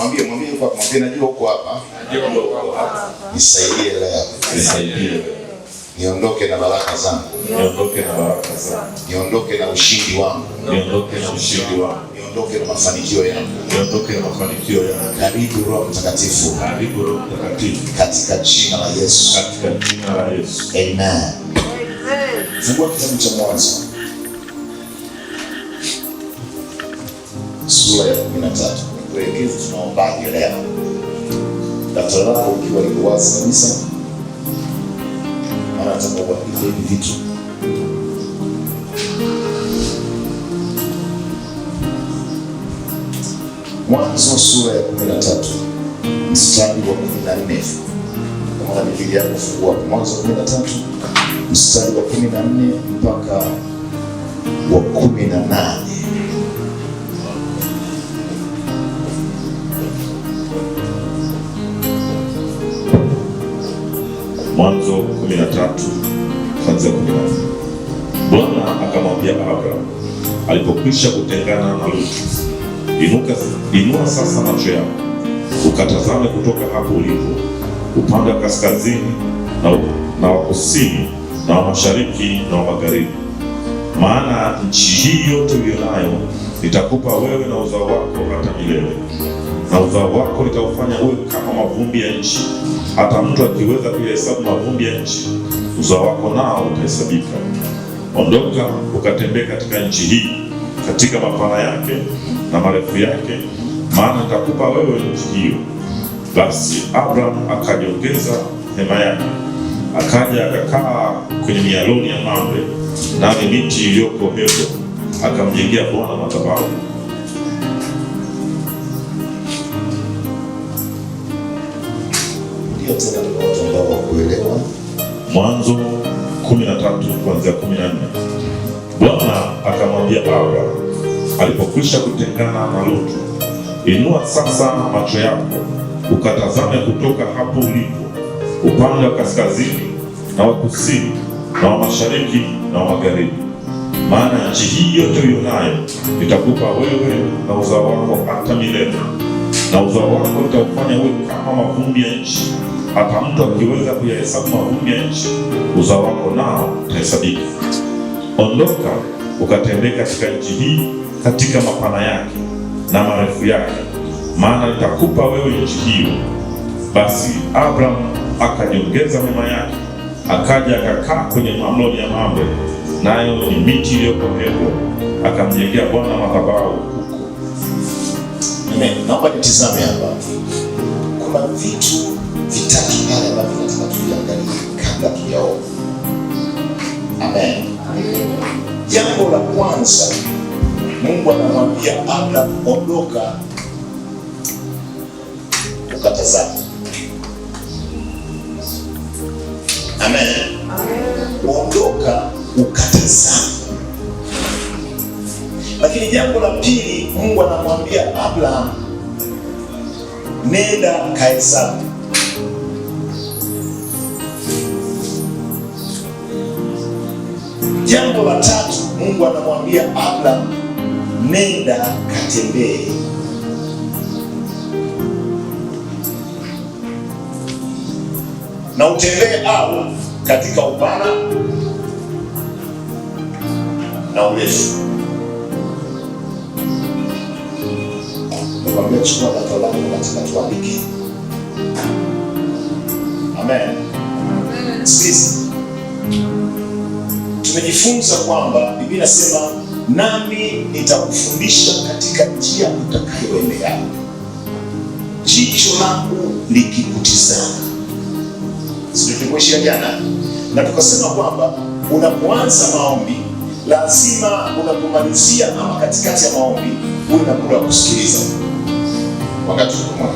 Mwambie, mwambie yuko hapa, mwambie najua uko hapa. Najua uko hapa. Nisaidie leo. Nisaidie leo. Niondoke na baraka zangu. Niondoke na baraka zangu. Niondoke na ushindi wangu. Niondoke na ushindi wangu. Niondoke na mafanikio yangu. Niondoke na mafanikio yangu. Karibu Roho Mtakatifu. Karibu Roho Mtakatifu. Katika jina la Yesu. Katika jina la Yesu. Amen. Fungua kitabu cha Mwanzo sura ya 13. Nikuelekeze tunaombaje leo. Daftari lako ukiwa liko wazi kabisa, maana nataka hivi vitu. Mwanzo sura ya 13 mstari wa 14. Kama una Biblia yako fungua Mwanzo 13 mstari wa 14 mpaka wa 18. Mwanzo 13 kuanzia 14. Bwana akamwambia Abraham alipokwisha kutengana na Lutu, inuka, inua sasa macho yako ukatazame kutoka hapo ulipo upande wa kaskazini na wa kusini na wa mashariki na wa magharibi, maana nchi hii yote uliyonayo nitakupa wewe na uzao wako hata milele, na uzao wako nitaufanya uwe kama mavumbi ya nchi, hata mtu akiweza kuyahesabu mavumbi ya nchi, uzao wako nao utahesabika. Ondoka ukatembee katika nchi hii, katika mapana yake na marefu yake, maana nitakupa wewe nchi hiyo. Basi Abraham akajiongeza hema yake, akaja akakaa kwenye mialoni ya Mamre, nayo miti iliyoko Hebron, akamjengea Bwana madhabahu. Ndio tena kwa watu ambao hawakuelewa. Mwanzo 13 kuanzia 14. Bwana akamwambia Abraham alipokwisha kutengana na Lutu, inua sasa macho yako ukatazame kutoka hapo ulipo upande wa kaskazini na wa kusini na wa mashariki na wa magharibi, maana nchi hii yote uionayo nitakupa wewe na uzao wako hata milele, na uzao wako nitaufanya uwe kama mavumbi ya nchi, hata mtu akiweza kuyahesabu mavumbi ya nchi, uzao wako nao utahesabika. Ondoka ukatembee katika nchi hii, katika mapana yake na marefu yake, maana nitakupa wewe nchi hiyo. Basi Abraham akajiongeza mema yake, akaja akakaa kwenye mamloni ya Mamre, nayo ni miti iliyoko Hebron, akamjengea Bwana madhabahu huko. Amen. Naomba nitizame hapa. Kuna vitu vitatu pale ambavyo nataka tuviangalie kabla tujaomba. Amen. Jambo la kwanza, Mungu anamwambia Abraham, ondoka ukatazame. Amen. Ondoka ukatazame. Lakini jambo la pili, Mungu anamwambia Abraham, nenda kahesabu. Jambo la tatu, Mungu anamwambia Abraham, nenda katembee. Na utembee au katika upana na urefu. Nikwambia, chukua daftari lako, nataka tuandike. Amen. Sisi tumejifunza kwamba Biblia inasema, nami nitakufundisha katika njia utakayoendea, jicho langu likikutizama. Sio tulikuishia jana, na tukasema kwamba unapoanza maombi lazima unapomalizia ama katikati ya maombi uwe na muda wa kusikiliza wakati mmoja.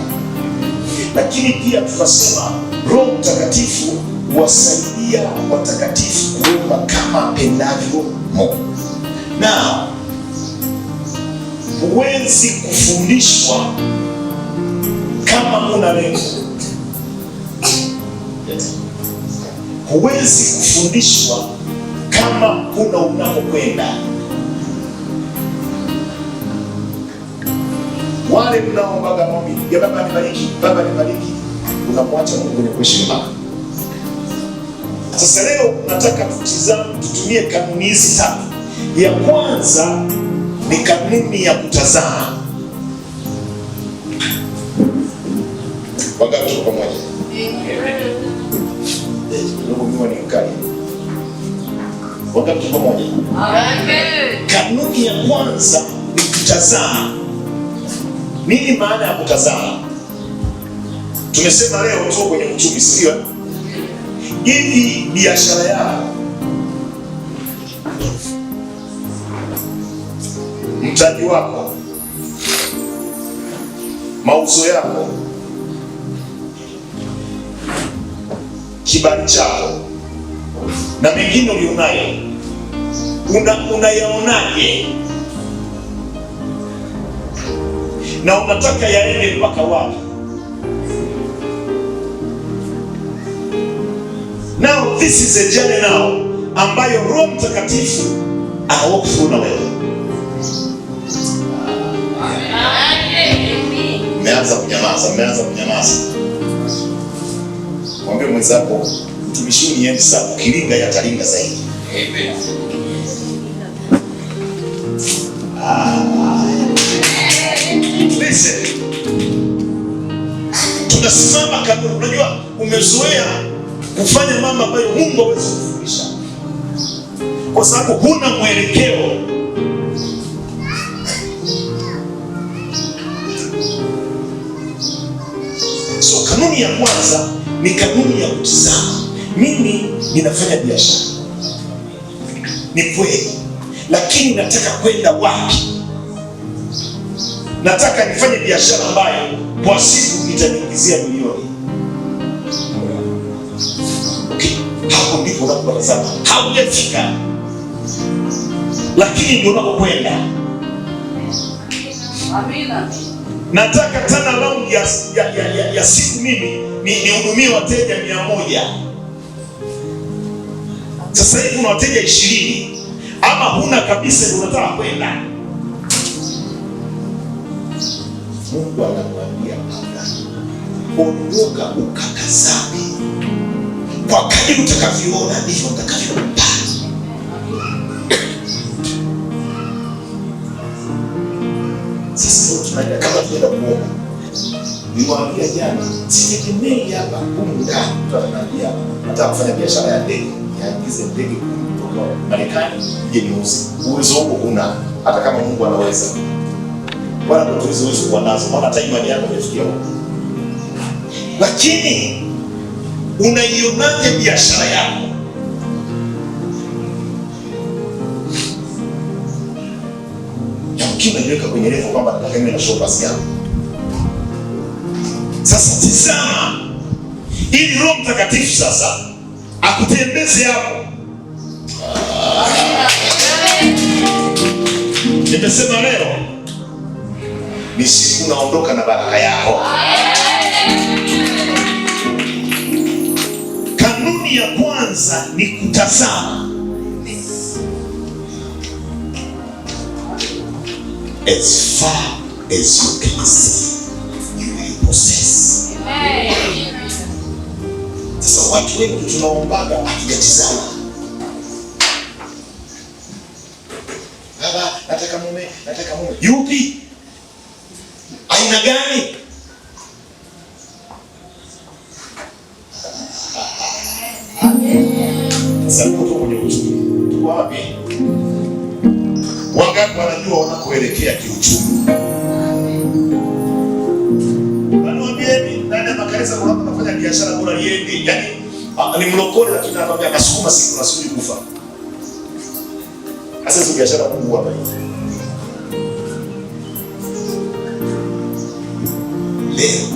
Lakini pia tukasema Roho Mtakatifu huwasaidia watakatifu kuomba kama apendavyo Mungu. Na huwezi kufundishwa kama una lengo. Huwezi kufundishwa kama huna unakokwenda. Wale mnaombaga maombi ya Baba nibariki, Baba nibariki, unamwacha Mungu kwenye question mark. Sasa leo nataka tutizame, tutumie kanuni hizi tatu. Ya kwanza ni kanuni ya kutazama. Wangapi tuko pamoja? Kidogo mimi ni mkali. Wangapi tuko pamoja? Amen. Kanuni ya kwanza ni kutazama. Nini maana ya kutazama? Tumesema leo tuko kwenye uchumi, sio? Hivi biashara yako, mtaji wako, mauzo yako, kibali chako na mengine ulionayo, unayaonaje? Na unataka yaende mpaka wapi? Now this is a journey now ambayo Roho Mtakatifu ana walk through na wewe. Mmeanza kunyamaza, mmeanza kunyamaza. Mwambie mwenzako, mtumishi ni yeye sasa, ukilinga yatalinga zaidi. Amen. Listen. Tunasimama kanuni. Unajua umezoea kufanya mambo ambayo Mungu hawezi kufundisha kwa sababu huna mwelekeo. So kanuni ya kwanza ni kanuni ya kutizama. Mimi ninafanya biashara, ni kweli, lakini nataka kwenda wapi? Nataka nifanye biashara ambayo kwa siku itaniingizia milioni. Okay, hapo ndipo unapotazama. Haujafika, lakini ndio unapokwenda. Amina. Nataka turnaround ya siku mimi nihudumie wateja 100. Sasa hivi una wateja 20 ama huna kabisa, ndio unataka kwenda. Mungu anamwambia Abraham, ondoka ukatazame, kwa kadiri utakavyoona ndivyo utakavyokupa. Sisi leo tunaenda kama tunaenda kuomba. Niliwaambia jana, sitegemei hapa humu ndani mtu ataniambia nataka kufanya biashara ya ndege, niagize ndege kutoka Marekani nije niuze. Uwezo huo huna, hata kama Mungu anaweza. Wala ndoto hizo huwezi kuwa nazo, maana hata imani yako haijafikia huko. Lakini unaionaje biashara yako? Yamkini unajiweka kwenye level kwamba nataka niwe na showpass yangu. Sasa tizama, ili Roho Mtakatifu sasa akutembeze hapo. Nimesema leo ni siku unaondoka na baraka yako. Kanuni ya kwanza ni kutazama. As far as you can see, you will possess. Sasa watu wengi tunaombaga hatujatizama. Baba, nataka mume, nataka mume. Yupi? Aina gani? Sasa tuko kwenye uchumi. Tuko wapi? Wangapi wanajua wanakoelekea kiuchumi? Wanawaambieni ndani ya makanisa kuna watu wanafanya biashara bora iende. Yaani ni mlokole lakini anakuambia nasukuma siku nasubiri kufa. Sasa hizo biashara Mungu hapa hivi. Leo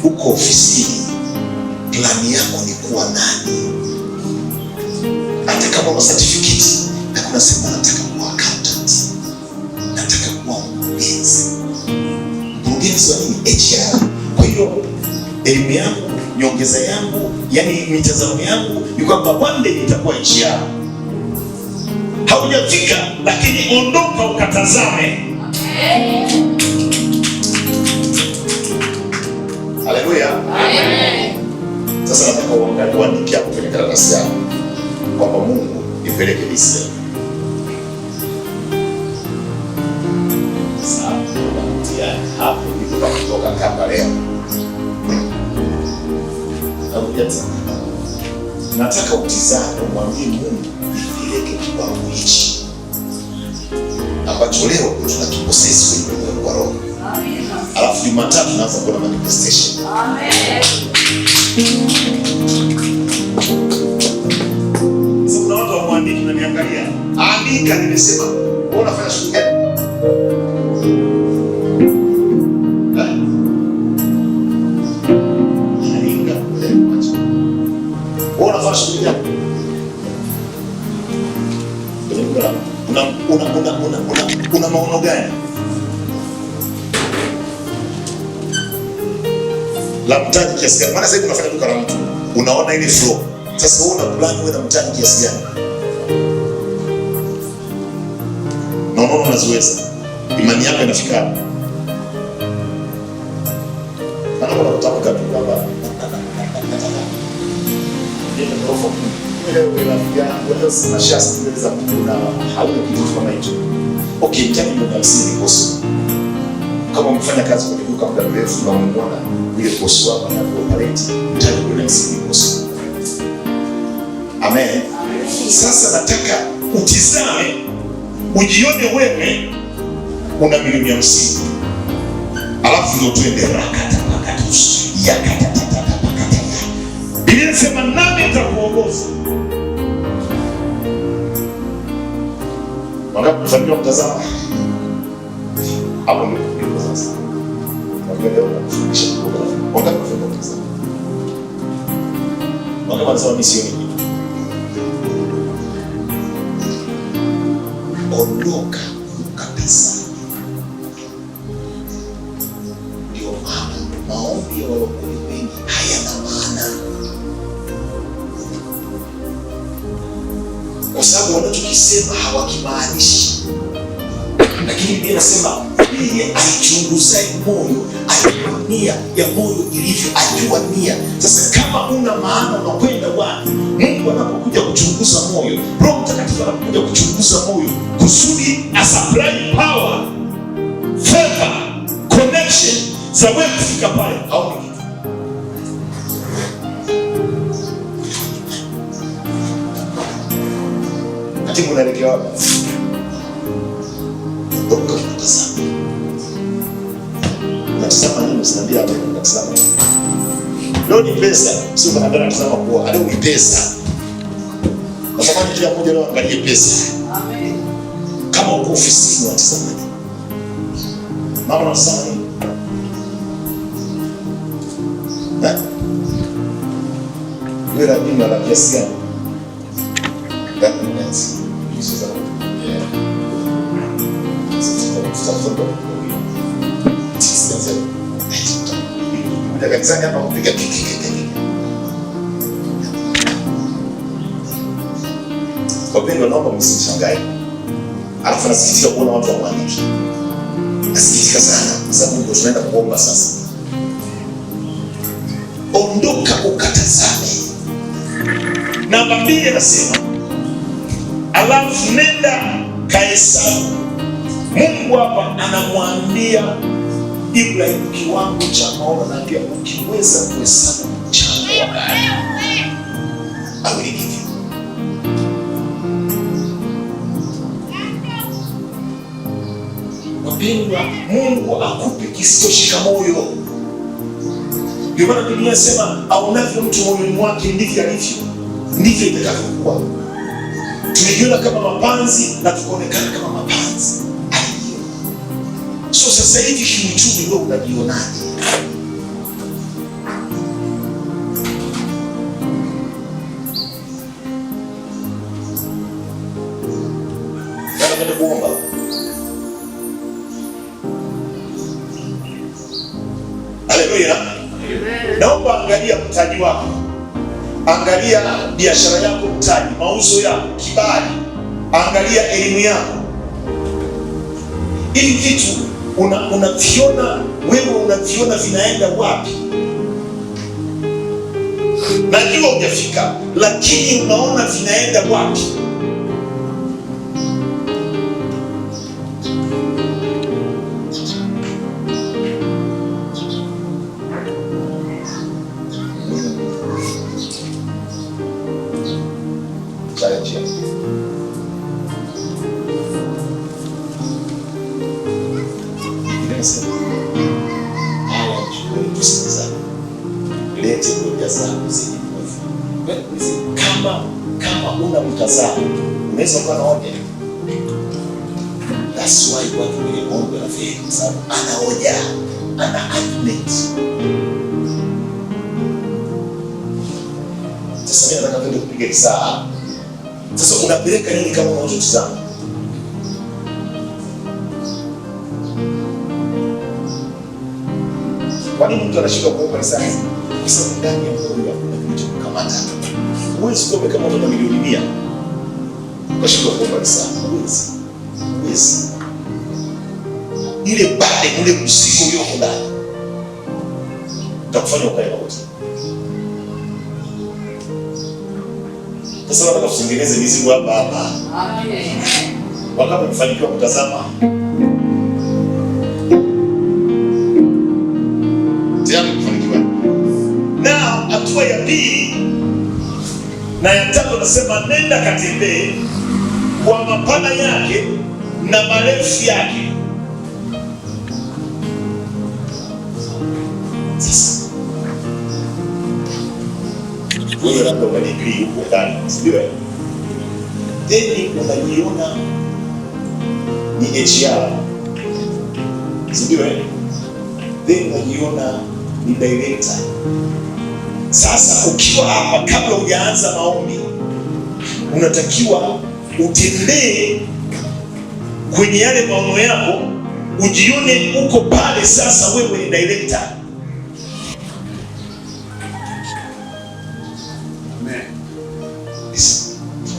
uko ofisini, plani yako ni kuwa nani? Hata kama una certificate na kuna sema nataka kuwa accountant, nataka kuwa mkurugenzi. Mkurugenzi wa nini? HR. Kwa hiyo elimu yangu, nyongeza yangu, yani mitazamo yangu ni kwamba one day nitakuwa HR. Haujafika, lakini ondoka ukatazame. Alhamisi. Sasa mtihani hapo ndipo pa kutoka kamba leo. Narudia tena. Nataka utizame, umwambie Mungu nipeleke kiwango hichi ambacho leo ndio tunakipossess kwenye ulimwengu wa roho. Alafu Jumatatu tunaanza kuona manifestation. Amen. Sasa kuna watu hawandiki na niangalia. Andika, nimesema. Wewe unafanya shughuli gani? Eh? Andika, acha. Wewe unafanya shughuli gani? Una maono gani? La mtaji kiasi gani? Maana sasa hivi unafanya duka la mtu, unaona ile flow. Sasa wewe una plan uwe na mtaji kiasi gani? Na unaona unaziweza. Imani yako inafika hapo. Maana kuna kutamka tu kwamba nataka nenda ghorofa 10. Wewe rafiki yangu, leo sina shasta mbele za Mungu na hauna kitu kama hicho. Okay, mtaji milioni 50 ni boss. Kama umefanya kazi kwenye duka muda mrefu na umemwona yule boss wako anavyo operate, mtaji milioni 50 ni boss. Amen. Sasa nataka utizame, ujione wewe una milioni 50. Alafu ndio twende rakata pakatus yakata pakata. Biblia inasema nami nitakuongoza. Wangapi mfanikiwa kutazama? Hapo ndipo ndipo sasa. Wangapi leo nakufundisha kuoga? Wangapi mfanikiwa kutazama? Wangapi wanasema mimi sioni kitu? Ondoka ukatazame. Ndio maana maombi ya walokole wengi hayana maana, kwa sababu wanachokisema hawakimaanishi. Lakini Biblia inasema yeye aichunguzaye moyo ajua nia ya moyo ilivyo, ajua nia. Sasa kama una maana unakwenda wapi? Mungu anapokuja kuchunguza moyo, Roho Mtakatifu anapokuja kuchunguza moyo kusudi asupply power, favor, connection za wewe kufika pale, haoni kitu. Katibu, unaelekea wapi? Ondoka ukatazame. Unatazama nini? Usiniambie hapa unatazama nini? Leo ni pesa, sio kanaambia natazama kuoa. Leo ni pesa. Natamani kila mmoja leo angalie pesa. Amen. Kama uko ofisini unatazama nini? Mama unatazama nini? Eh? Wewe la jumla la kiasi gani? Documents. Hizo za yeah. Sasa kuja kanisani hapa kupiga kiki kiki. Wapendwa, naomba msishangae. Alafu nasikitika kuona watu hawaandiki. Nasikitika sana kwa sababu ndio tunaenda kuomba sasa. Ondoka ukatazame. Namba 2 anasema, alafu nenda kahesabu. Mungu hapa anamwambia Ibrahim kiwango cha maono, anaambia ukiweza kuhesabu mchanga wa bahari, I will give you. Wapendwa, Mungu akupe kisichoshika moyo. Ndio maana Biblia inasema aonavyo mtu moyoni mwake ndivyo alivyo, ndivyo itakavyokuwa. Tulijiona kama mapanzi na tukaonekana kama mapanzi. Alijiona. So sasa hivi kiuchumi wewe unajionaje? Nataka kuomba. Haleluya. Naomba angalia mtaji wako. Angalia biashara yako, mtaji, mauzo yako, kibali. Angalia elimu yako. Hivi vitu unaviona wewe, unaviona vinaenda wapi? Najua hujafika, lakini unaona vinaenda wapi? Wewe tusikilizane. Lete hoja zako zenye nguvu. Wewe kuulize, kama una mtazamo unaweza kuwa na hoja. That's why watu wenye maombi wanafeli, kwa sababu ana hoja, ana argument. Sasa mimi nataka twende kupiga risaa. Sasa unapeleka nini kama unachotizama? Kwa nini mtu anashindwa kuomba risasi? Kwa sababu ndani ya moyo hakuna kilichokukamata. Huwezi kuwa umekamatwa na milioni 100 ukashindwa kuomba risasi. Huwezi. Huwezi. Ile bade, ule mzigo ulioko ndani utakufanya ukae wote. Sasa nataka tutengeneze mizigo hapa hapa. Amen. Wangapi wamefanikiwa kutazama? Tayari kufanikiwa. Na hatua ya pili na ya tatu nasema nenda katembee kwa mapana yake na marefu yake. Sasa wewe labda una degree huko ndani, si ndio? Then unajiona ni HR, si ndio? Then unajiona ni director. Sasa ukiwa hapa, kabla hujaanza maombi, unatakiwa utembee kwenye yale maono yako, ujione uko pale. Sasa wewe ni director. Amen.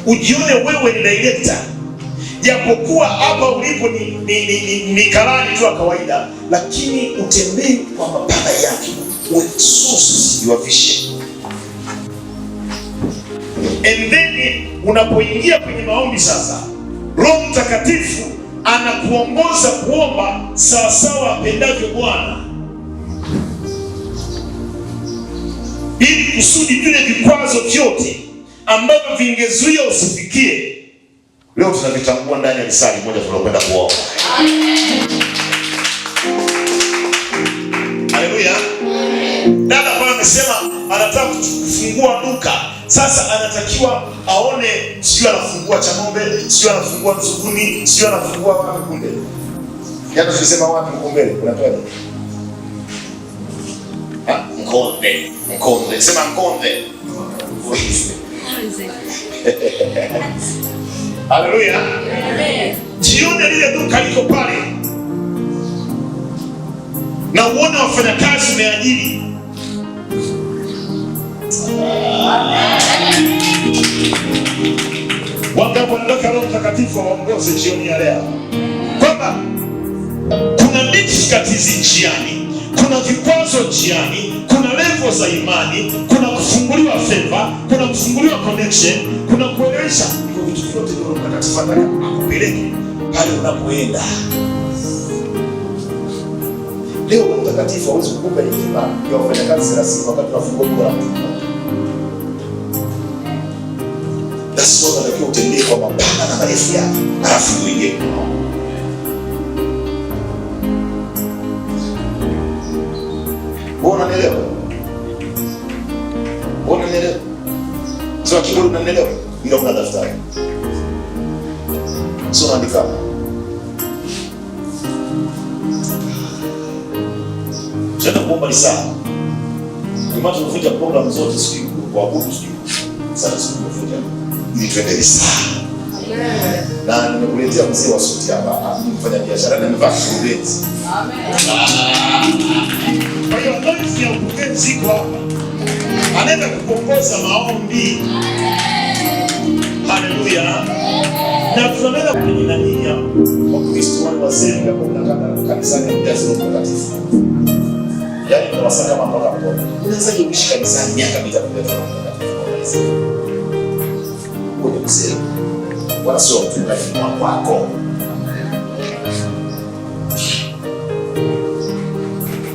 Ujione wewe ni director, japokuwa hapa ulipo ni karani tu wa kawaida, lakini utembee kwa mapana yake, exhaust your vision. And then unapoingia kwenye maombi sasa, Roho Mtakatifu anakuongoza kuomba sawasawa apendavyo Bwana, ili kusudi vile vikwazo vyote ambavyo vingezuia usifikie, leo tunavitambua ndani ya risali moja tunakwenda kuomba. Haleluya. Dada pale amesema anataka kufungua duka. Sasa anatakiwa aone, sio anafungua cha ng'ombe, sio anafungua mzuguni, sio anafungua wapi kumbe. Yaani tulisema wapi huko mbele? Unatoa nini? Mkonde. Mkonde. Sema mkonde. Haleluya. Jione lile duka liko pale na uone wafanyakazi umeajiri. Wangapi wanataka Roho Mtakatifu awaongoze jioni ya leo, kwamba kuna difficulties njiani, kuna vikwazo njiani, kuna level za imani, kuna kufunguliwa favor, kuna kufunguliwa connection, kuna kuelewesha. Hivyo vitu vyote ndio Roho Mtakatifu anataka akupeleke pale unapoenda. Leo Roho Mtakatifu hawezi kukupa hekima ya wafanyakazi 30 wakati unafungua duka la mtu mmoja. That's why unatakiwa utembee kwa mapana na marefu yake, halafu uingie kwa maombi. Wewe unanielewa? Wewe unanielewa? Sio kiburi, unanielewa? Ila una daftari. Sio unaandika. Tunaenda kuomba risala. Ndio maana tunavunja program zote, sijui kuabudu, sijui. Sasa sijui tunavunja ili tuende risala. Amen. Na nimekuletea mzee wa suti hapa, mfanya biashara na amevaa kurugenzi. Amen. Kwa hiyo anointing ya ukurugenzi iko hapa. Anaenda kukuongoza maombi. Haleluya. Na tunaenda kwenye nani ya Wakristo wale wazee ambao mnakaa kanisani ya Roho Mtakatifu. Yaani tunawasaka kama mpaka mkono. Unawezaje kuishi kanisani miaka 3 bila Roho Mtakatifu? Huo ni mzee. Wala sio mchungaji wako.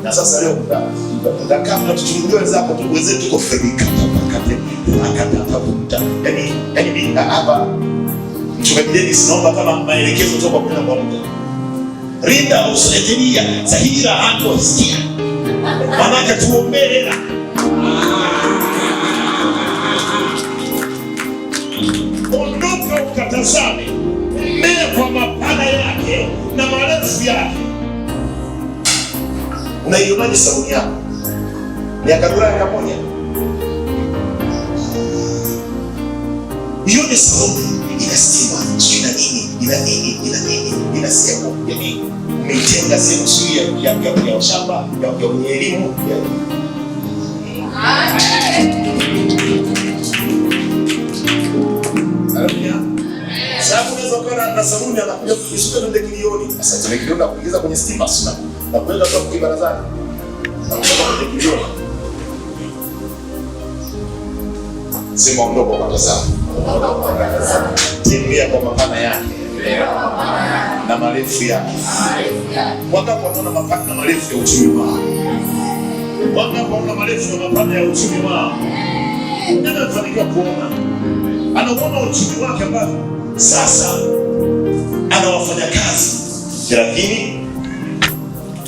Na sasa leo mtakaa mnatuchungulia wenzako tu, wenzetu tuko frika akatatavuta. Yaani hapa mchungaji Dennis, naomba kama maelekezo toka kwa kwa Mungu. Rinda usoetelia zahira hapo sikia. Manake tuombee hela. Ondoka ukatazame mmea kwa mapana yake na marefu yake. Unaionaje saluni yako? Ni ya Kagura ya Kamoja? Hiyo ni saluni ina stima, sijui ina nini, ina nini, ina nini, ina sehemu, yaani umeitenga sehemu sijui ya shamba, ya wenye elimu, ya Sababu unaweza ukawa na saluni anakuja kuisuka twende kilioni. Sasa twende kilioni na kuingiza kwenye stima sina. Na kuweka tu kwa barazani. Na kutoka kwenye kilioni. Sema ondoka kwa tazama. Tembea kwa mapana yake na marefu yake. Wangapi wanaona mapana na marefu ya uchumi wao? Wangapi wanaona marefu na mapana ya uchumi wao? Nani amefanikiwa kuona? Anauona uchumi wake ambavyo sasa ana wafanyakazi 30,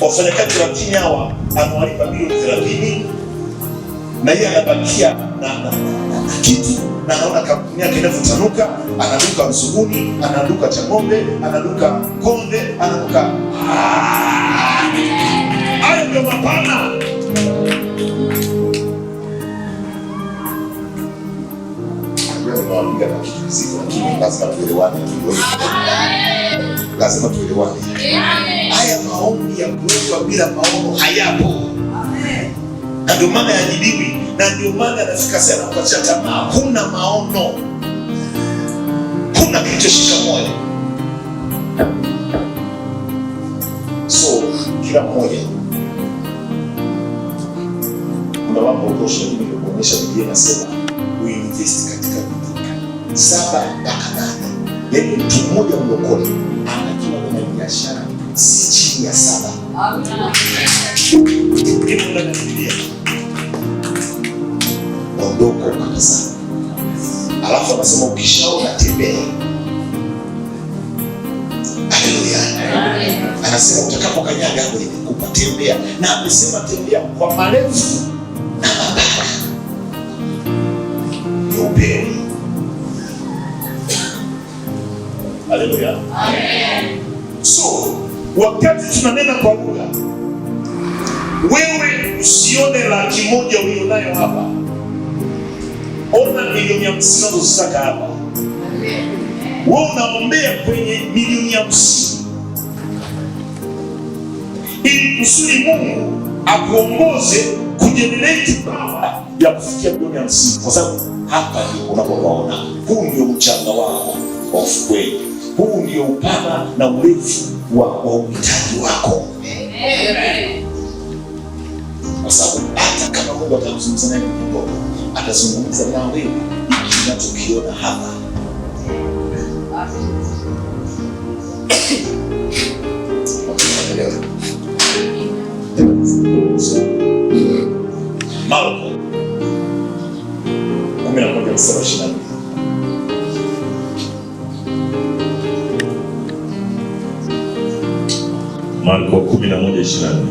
wafanyakazi 30 hawa anawalipa milioni 30, na yeye anabakia na kitu, na anaona kampuni yake inavyotanuka. Anaduka Msuguni, anaduka Chang'ombe, anaduka Konde, anaduka. Hayo ndio mapana. Nimewaambia na kitu kizito, lakini lazima tuelewane. Lazima tuelewane. Haya maombi ya kuwekwa bila maono hayapo, na ndio maana yajibiwi, na ndio maana anafika sana kukatia tamaa. Huna maono, huna kilichoshika moyo. So kila mmoja kuna mambo utosha. Mimi nikuonyesha, Biblia inasema uinvest katika vitu 7 mpaka 8. Yaani mtu mmoja mlokole anatakiwa kuwa na biashara si chini ya 7. Amina. Ipo ndani ya Biblia. Ondoka ukatazame. Alafu anasema ukishaona tembea. Haleluya. Anasema utakapokanyaga hapo nimekupa, tembea. Na amesema tembea kwa marefu na mapana. Ni upeo. Haleluya. Amen. So, wakati tunanena kwa lugha, wewe usione 100,000 ulionayo hapa. Ona 50,000,000 unazozitaka hapa. Wewe unaombea kwenye 50,000,000 ili kusudi Mungu akuongoze kugenerate power ya kufikia 50,000,000, kwa sababu hapa ndipo unapopaona. Huu ndio mchanga wako wa ufukweni, huu ndio upana na urefu wa uhitaji wako. Kwa sababu hata kama Mungu atazungumza naye kwenye ndoto, atazungumza na wewe hiki unachokiona hapa. Marko 11:24. Marko 11:24.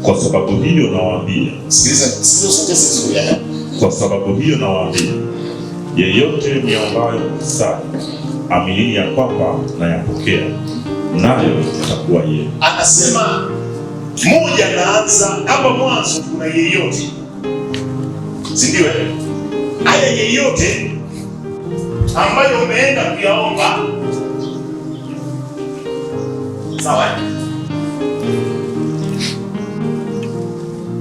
Kwa sababu hiyo nawaambia. Sikiliza, sikiliza sentensi nzuri eh. Kwa sababu hiyo nawaambia, yeyote niombayo msali, aminini ya kwamba nayapokea, nayo yatakuwa yenu. Anasema moja, naanza hapa mwanzo, kuna yeyote, si ndio? Haya yeyote ambayo umeenda kuyaomba, sawa?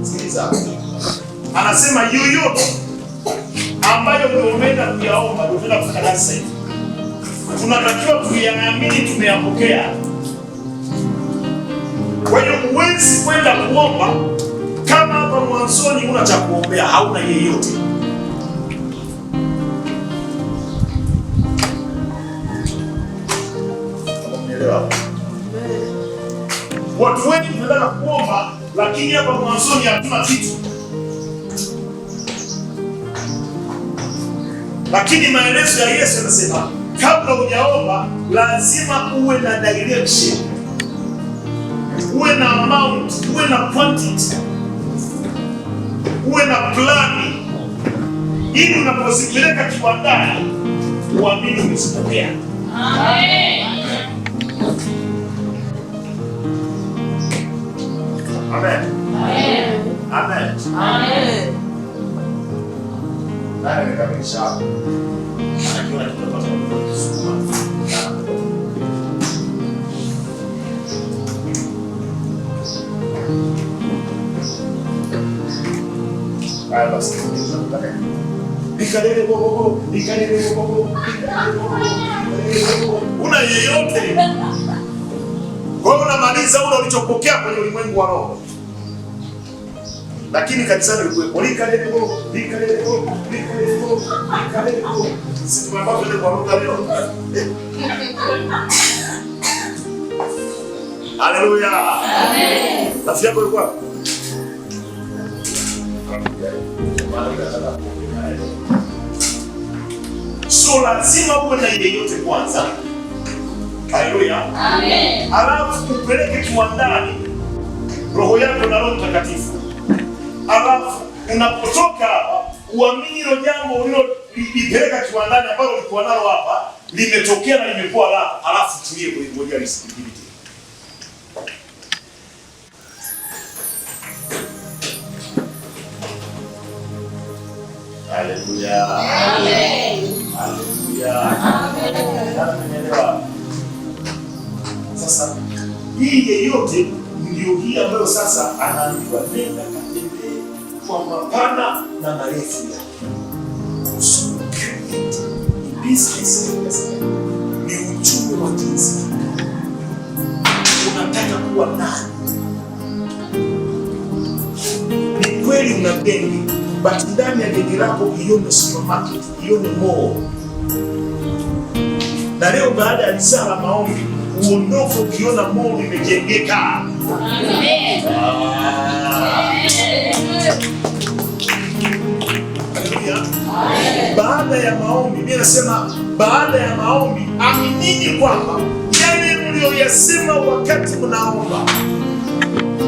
Sikiliza, anasema yoyote ambayo umeenda kuyaomba, ndio tunaenda kufanya kazi sasa hivi. Tunatakiwa tuyaamini tumeyapokea. Kwa hiyo huwezi kwenda kuomba kama hapa mwanzoni huna cha kuombea, hauna yeyote. Umeelewa? Watu wengi tunataka kuomba, lakini hapa mwanzoni hatuna kitu. Lakini maelezo ya Yesu yanasema kabla hujaomba lazima uwe na direction, uwe na amount, uwe na quantity. Uwe na plani ili unapozipeleka kiwandani uamini umezipokea. Amen. Amen. Amen. Amen. Amen. Nani amekamilisha hapo? Anakiona kitu ambacho anakisukuma. Haya basi, tunataka ikalele gogogo, ikalele gogogo, ikalele gogogo. Una yeyote. Kwa hiyo unamaliza ule ulichopokea kwenye ulimwengu wa roho. Lakini kanisani ulikuwepo. Ikalele gogo, ikalele gogo, ikalele gogo, ikalele gogo. Sisi tumeambiwa tuende kwa lugha leo. Haleluya. Amen. Rafiki yako yuko wapi? So lazima uwe na yeyote kwanza. Haleluya. Amen. Alafu upeleke kiwandani roho yako na Roho Mtakatifu. Alafu unapotoka hapa uamini hilo jambo ulilolipeleka kiwandani ambalo ulikuwa nalo hapa limetokea na limekuwa lako, alafu tulie kulingoja lisikilite. Haleluya. Amen. Haleluya. Amen. Nani amenielewa? Sasa hii yeyote ndio hii ambayo sasa anaambiwa nenda katembee kwa mapana na marefu yake. Usiucreate. Ni business, ni uchumi wa jinsi. Unataka kuwa nani? Ni kweli una genge, but ndani ya genge lako ione supermarket, ione mall. Na leo baada ya risala maombi uondoke ukiona mall imejengeka. Amen. Haleluya. Baada ya maombi, mimi nasema baada ya maombi, aminini kwamba yale mlioyasema wakati mnaomba,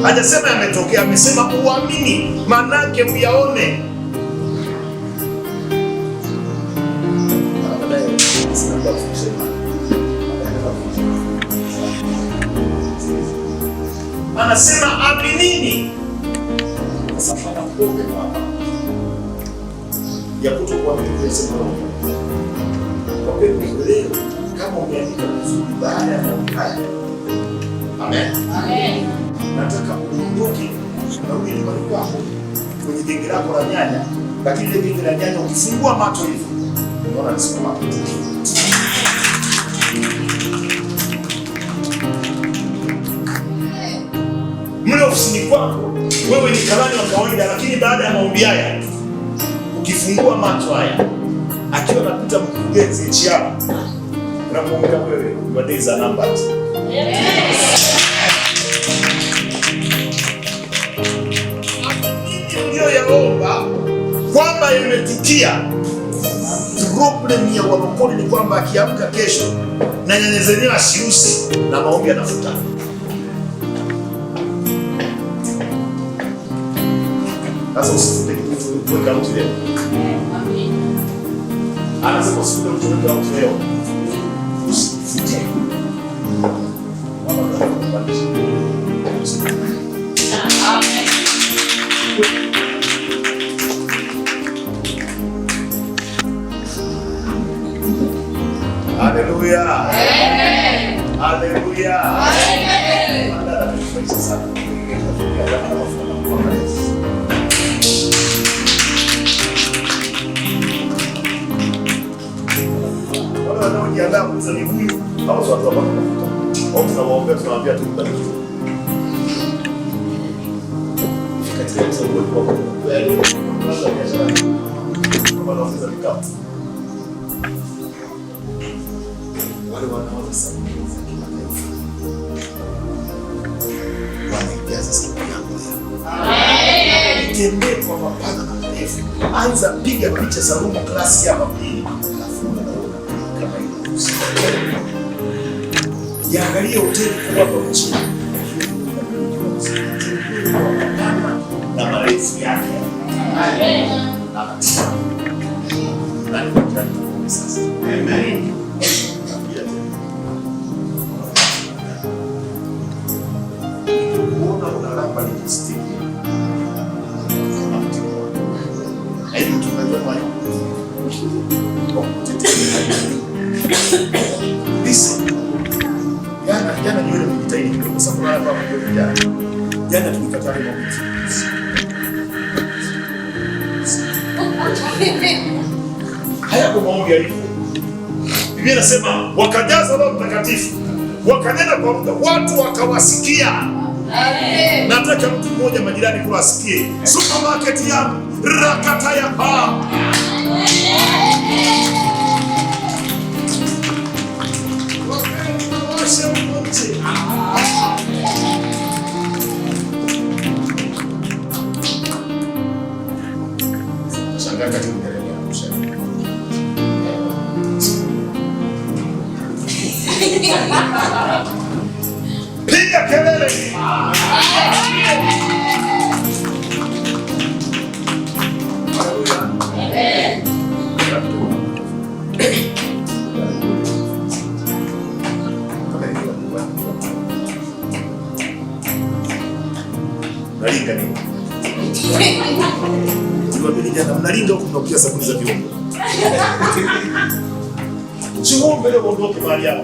hajasema yametokea, amesema uamini, manake myaone. Anasema aminini. Sasa pana problem hapa ya kutokuamini kuyasema roho. Kwa kweli leo kama umeandika vizuri baada ya maombi haya. Amen. Amen. Nataka uondoke unarudi nyumbani kwako kwenye genge lako la nyanya, lakini ile genge la nyanya ukifungua macho hivi unaona ni supermarket. Mle ofisini kwako wewe ni karani wa kawaida, lakini baada ya maombi haya ukifungua macho haya, akiwa anapita mkurugenzi HR, unamwambia wewe, your days are numbered. Uliyoyaomba kwamba yametukia. Problem ya walokole ni kwamba akiamka kesho na nyanya zenyewe asiuze na maombi yanafuta. Sasa usifute kitu kuweka mtu leo. Amen. Anasema usifute mtu kuweka mtu leo. Usifute. Mama anakupandisha. Usifute. Amen. Haleluya. Amen. Haleluya. Amen. Dada amenifurahisha sana. Wale wanaojiandaa kuuza mibuyu hao sio watu wa mafuta. Au tunawaombea, tunawaambia tu mbarikiwe. Katika uwepo wa Mungu kweli, kwanza biashara kama wanaongeza vikapu. Wale wanaoza sabuni za kimataifa wanaijaza sabuni yako leo. Tembee kwa mapana na marefu. Anza piga picha za room class hapa mjini, alafu unaona kama ile. Yaangalie hoteli kubwa hapa mjini, Tembee kwa mapana na marefu yake. Amen. Nani kwa jirani tuombe sasa. Amen. Narudia tena. Nikikuona unalamba lipstick na hivi mchungaji wenu hayupo kwa kutetea. Listen. Jana nywele nimejitahidi kidogo sababu hapa kwa jana. Jana tulikataa maombi. Hayako maombi yalivyo. Biblia inasema wakajaza Roho Mtakatifu, wakanena kwa lugha, watu wakawasikia. Amen. Nataka mtu mmoja majirani kula asikie. Supermarket yangu rakata ya paa. Washe huko nje. Shangaa kati unaendelea Arusha. Piga kelele. Amen. Mnalinga nini? Niwaambie jana mnalinga huku mnakuja sabuni za vyombo. Chiuombe leo uondoke mahali hapo.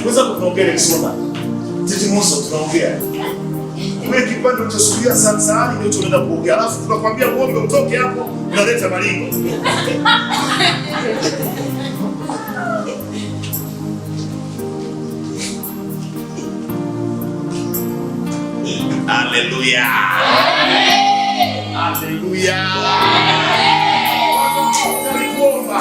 Weza tunaongea Rexona. Titi Muso tunaongea. Wewe kipande ulichosukulia sahani ndio tunaenda kuongea. Alafu tunakwambia uombe utoke hapo unaleta malingo. Haleluya. Haleluya. Kuomba.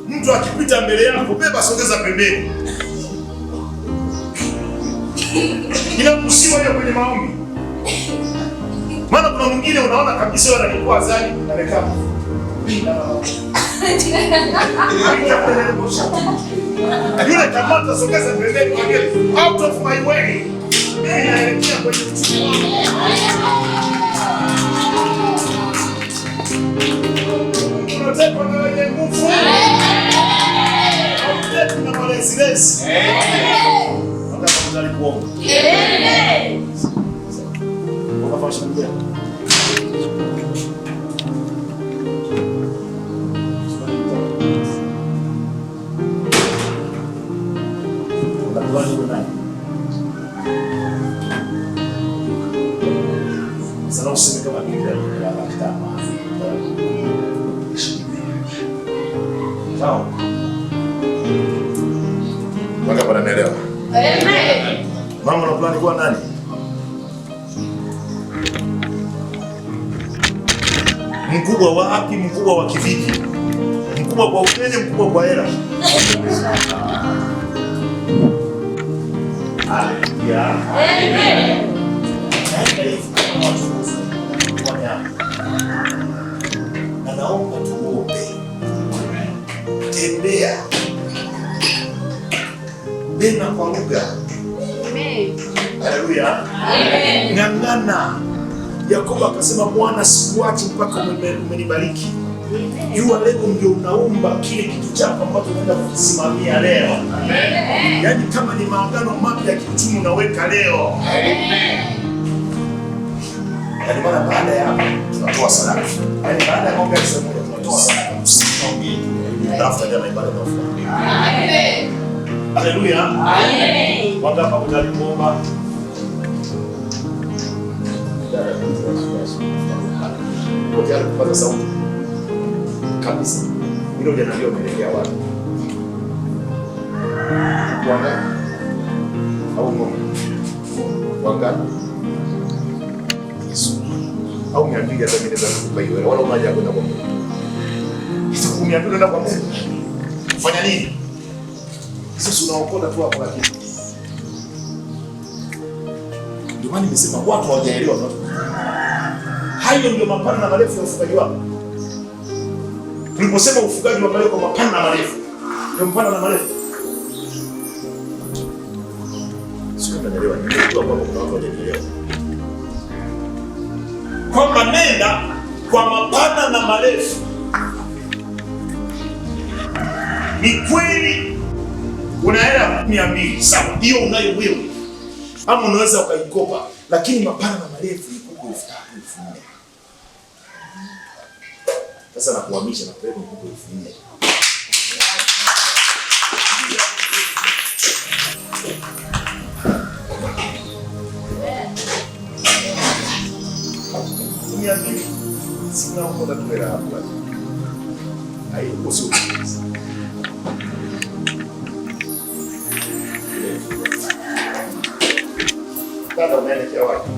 Mtu akipita mbele yako beba, sogeza pembeni. Inaruhusiwa hiyo kwenye maombi. Maana kuna mwingine unaona kabisa yeye analikuwa zani amekaa. Yule kamata, sogeza pembeni, mwambie out of my way. Mimi naelekea kwenye uchumi wangu. Unatekwa na wenye nguvu. Hautekwi na malezilezi. Wangapi wanataka kuomba? Amen. Wangapi wanashangilia? Unakubali uwe nani? Sasa useme kama Biblia ya kitabu. Sawa. Wangapi wananielewa? Amen. Mama, una plani kuwa nani? Mkubwa wapi? Mkubwa wa kivipi? Mkubwa kwa unene, mkubwa kwa hela? Haleluya. Amen. Naenda hivi kama wachunguzi wa nyama. Na naomba tuombe. Tembea. Nena kwa lugha. Amen. Haleluya. Amen. Ng'ang'ana. Yakobo akasema Bwana, sikuachi mpaka umenibariki. Jua leo ndio unaumba kile kitu chako ambacho unaenda kukisimamia leo. Amen. Yaani kama ni maagano mapya ya kiuchumi unaweka leo. Yaani maana baada ya hapo tunatoa sadaka. Yaani baada ya maombi ya saa moja tunatoa sadaka. Msiombe. Tafuta jana ibada inayofuata. Amen. Haleluya. Amen. Wangapi hawataki kuomba? Uko tayari kupata sauti? Kabisa. Hilo hujaniambia umeelekea wapi? Wangapi? Au ng'ombe? Wangapi? Yesu. Au 200 hata mimi naweza kukupa hiyo hela. Wala una haja ya kwenda kwa Mungu. Hizo 200 unaenda kwa Mungu. Fanya nini? Sasa unaokota tu hapo lakini. Ndio maana nimesema watu hawajaelewa watu. Hayo ndio mapana na marefu ya ufugaji wako. Tuliposema ufugaji wa kwa mapana na marefu. Ndio mapana na marefu. Sio kama naelewa, nimejua kwamba kuna watu hawajaelewa. Kwamba nenda kwa mapana na marefu. Ni kweli una hela 200, sawa, hiyo unayo wewe, ama unaweza ukaikopa, lakini mapana na marefu ni kuku 3000, 4000. Sasa nakuhamisha na kupeleka kuku 4000. 200 sina huko tatuela hapo. Hayo sio kabisa. Dada, unaelekea wapi?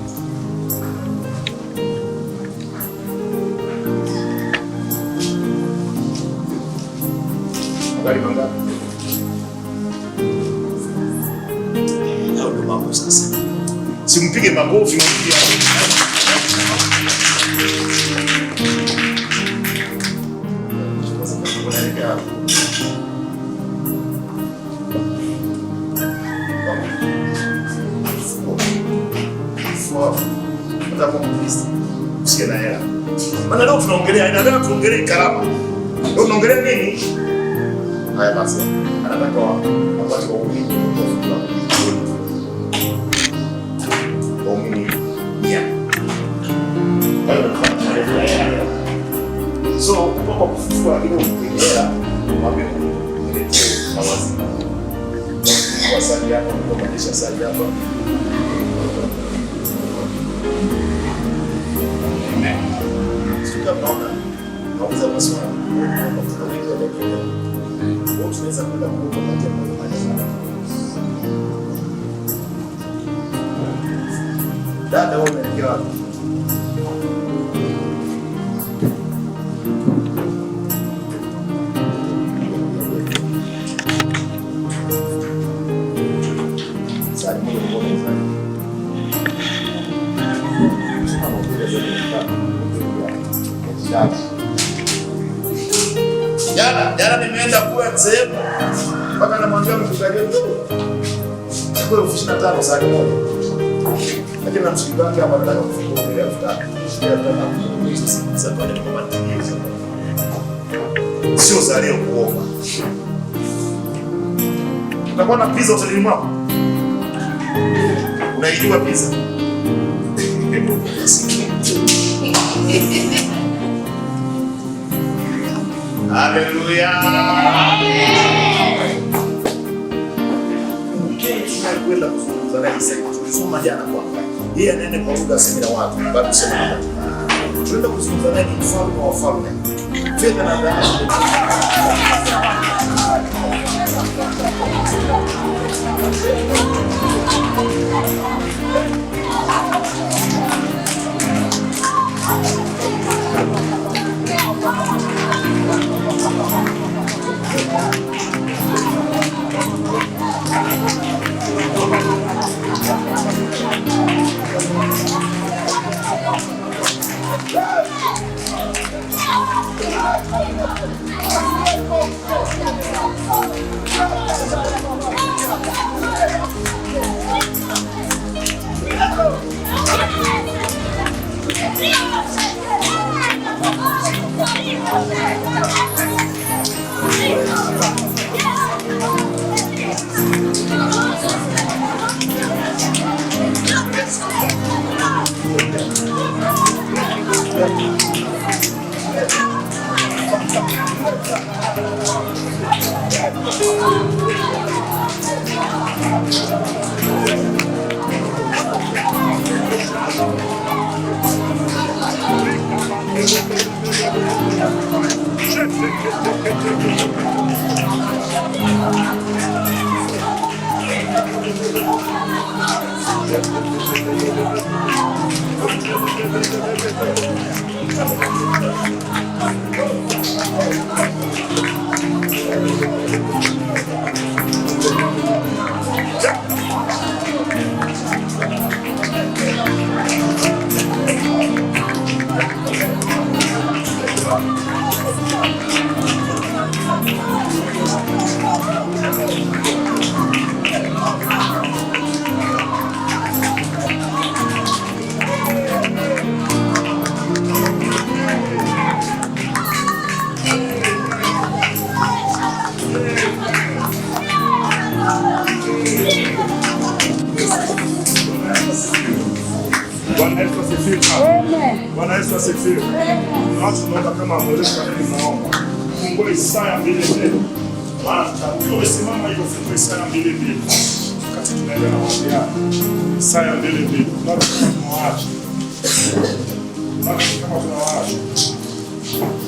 Magari mangapi? Hayo ndo mambo sasa. Simpige makofi mpige. Unaelekea wapi? Usiye na hela. Maana leo tunaongelea, ina leo tuongelee karama. Leo tunaongelea nini? Haya basi. Anataka apate waumini waumini 100. Kwa hiyo tunafanya so kwa kufufua, lakini upige hela mwambie niletee mawaziri. Wasali hapa, kupandisha sali hapa. Sio mnaona? Nauliza maswali. Kuna wengi wanaelewa. Kwa tunaweza kwenda kuomba kati ya mambo haya. Dada, wewe unaelekea wapi? Sali moja kwa moja sali. Sema mbele za Jana, jana nimeenda kule sehemu mpaka namwambia mchungaji wetu chukua 25,000 sali moja. Lakini na mshirika wake hapa anataka kufungua 5,000. 5,000 hizo si za kwenda kwa matirio. Sio za leo kuomba. Utakuwa na pizza hotelini mwako? Unaijua pizza? Haleluya. Tunakwenda kuzungumza naye sasa. Tulisoma jana kwamba yeye anaenda kwa lugha asemi na watu, bado sema na watu. Tunaenda kuzungumza naye ni mfalme wa wafalme. Fedha na dhahabu. asifiwe. Bwana Yesu asifiwe. Na watu tunaomba kama mwelezi kwa nini mnaomba. Fungua Isaya 2:2. Maana ukiwa umesimama hivyo, fungua Isaya 2:2. Wakati tunaendelea na maombi haya. Isaya 2:2. Tunawaacha. Kama tunawaacha.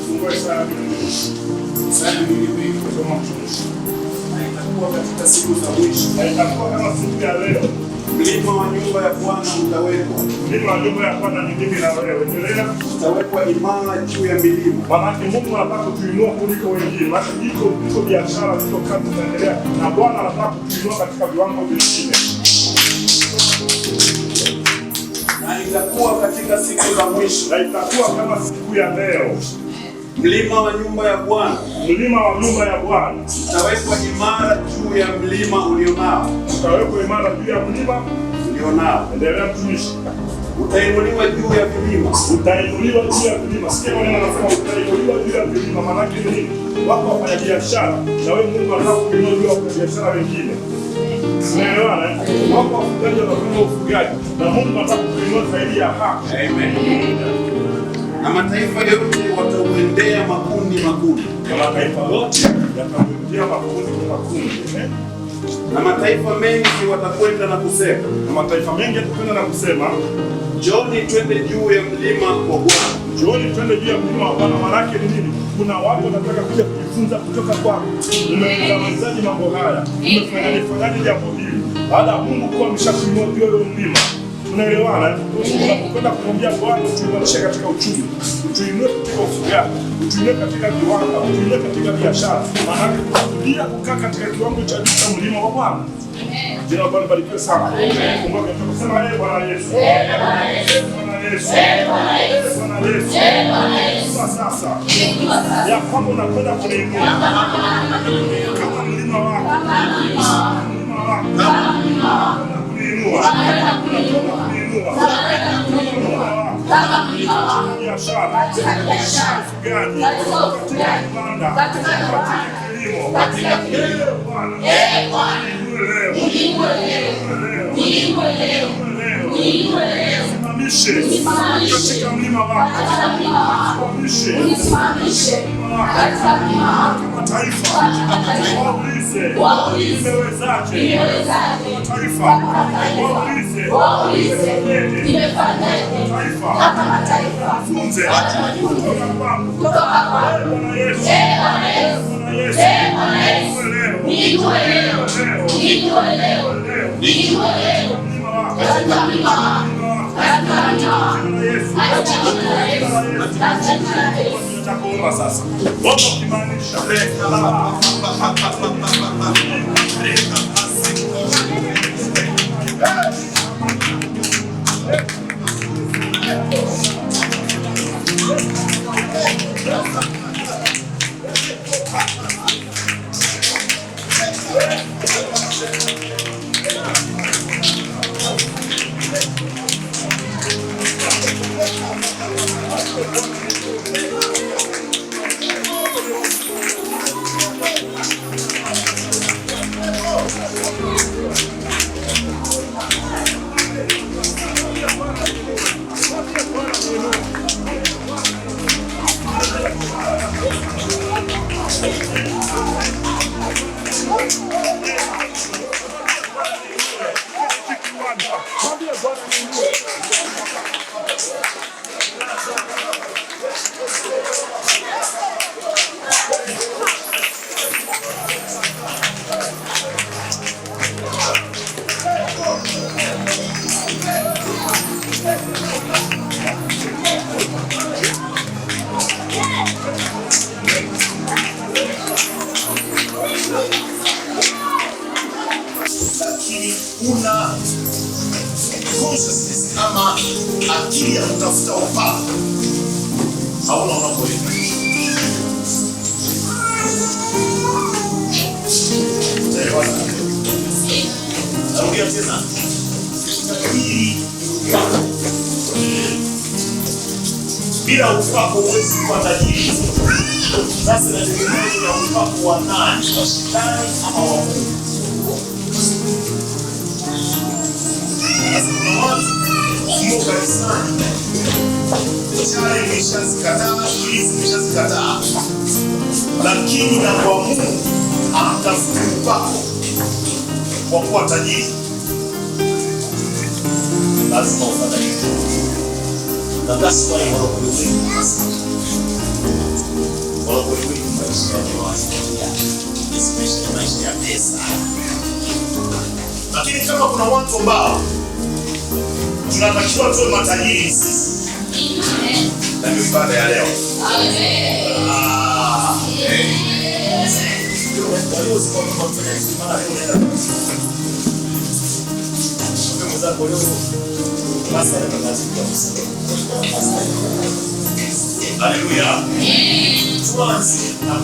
Fungua Isaya 2:2. Isaya 2:2. Soma mtumishi. Na itakuwa katika siku za mwisho, Na itakuwa kama siku ya leo. mlima wa nyumba ya Bwana utawekwa, Mlima wa nyumba ya Bwana ni mimi na wewe. Endelea. utawekwa imara juu ya milima. Maanake Mungu anataka kutuinua kuliko wengine. Maana iko biashara, iko kazi zinaendelea, na Bwana anataka kutuinua katika viwango vingine. Na itakuwa katika siku za mwisho, Na itakuwa kama siku ya leo, mlima wa nyumba ya Bwana mlima wa nyumba ya Bwana utawekwa imara juu ya mlima ulionao, utawekwa imara juu ya mlima ulionao. Endelea mtumishi. Utainuliwa juu ya vilima, Utainuliwa juu ya vilima. Sikia maneno anasema utainuliwa juu ya vilima. Maana yake ni nini? Wako wafanyabiashara na wewe Mungu anataka kuinua juu ya wafanyabiashara wengine. Unaelewana? Wako wafugaji wanafanya ufugaji na Mungu anataka kuinua zaidi ya hapo. Amen. Na mataifa yote watauendea makundi makundi, Na mataifa yote yatakuendea makundi kwa makundi. Na mataifa mengi watakwenda na kusema, Na mataifa mengi yatakwenda na kusema, njooni twende juu ya mlima wa Bwana. Njooni twende juu ya mlima wa Bwana. Maana yake ni nini? Kuna watu wanataka kuja kujifunza kutoka kwako. Umewezaje mambo haya? Umefanyaje jambo hili? Baada ya Mungu kuwa ameshakuinua juu ya mlima. Tunaelewana? Unapokwenda kumwambia Bwana utuimarishe katika uchumi, utuinue katika ufugaji, utuinue katika viwanda, utuinue katika biashara. Maana yake kusudia kukaa katika kiwango cha juu cha mlima wa Bwana. Jina la Bwana libarikiwe sana. Kumbuka tunasema ee Bwana Yesu. Ee Bwana Yesu. Ee Bwana Yesu. Sasa ya kwamba unakwenda kuniinua kama mlima wako. Mlima wako. Kuniinua. Kuniinua. Kama mlima wako. Biashara, ufugaji, katika viwanda, katika kilimo, katika kilimo. Bwana, Simamishe katika mlima wako. Simamishe katika mlima wako. Mataifa waulize, nimewezaje? Mataifa waulize, nimefanyaje? Mataifa wafunze kutoka kwangu. Bwana Yesu, Bwana Yesu, Kuomba sasa. Omba ukimaanisha. Lakini una consciousness ama akili ya kutafuta upako hauna unakoenda. Utaelewana? Narudia tena, utajiri ni upako. Bila upako huwezi kuwa tajiri. Sasa inategemea na upako wa nani, wa shetani ama wa Mungu. Sasa kuna watu Mko kanisani, chale mlishazikataa, hizi mlishazikataa, lakini na kwa Mungu amtafuti upako kwa kuwa tajiri. Lazima ufadhaike, na that's why walokole wengi walokole wengi maisha yao especially maisha ya pesa. Lakini kama kuna watu ambao tunatakiwa tuwe matajiri sisi, na ndio ibada ya leo. Haleluya. Tuanze na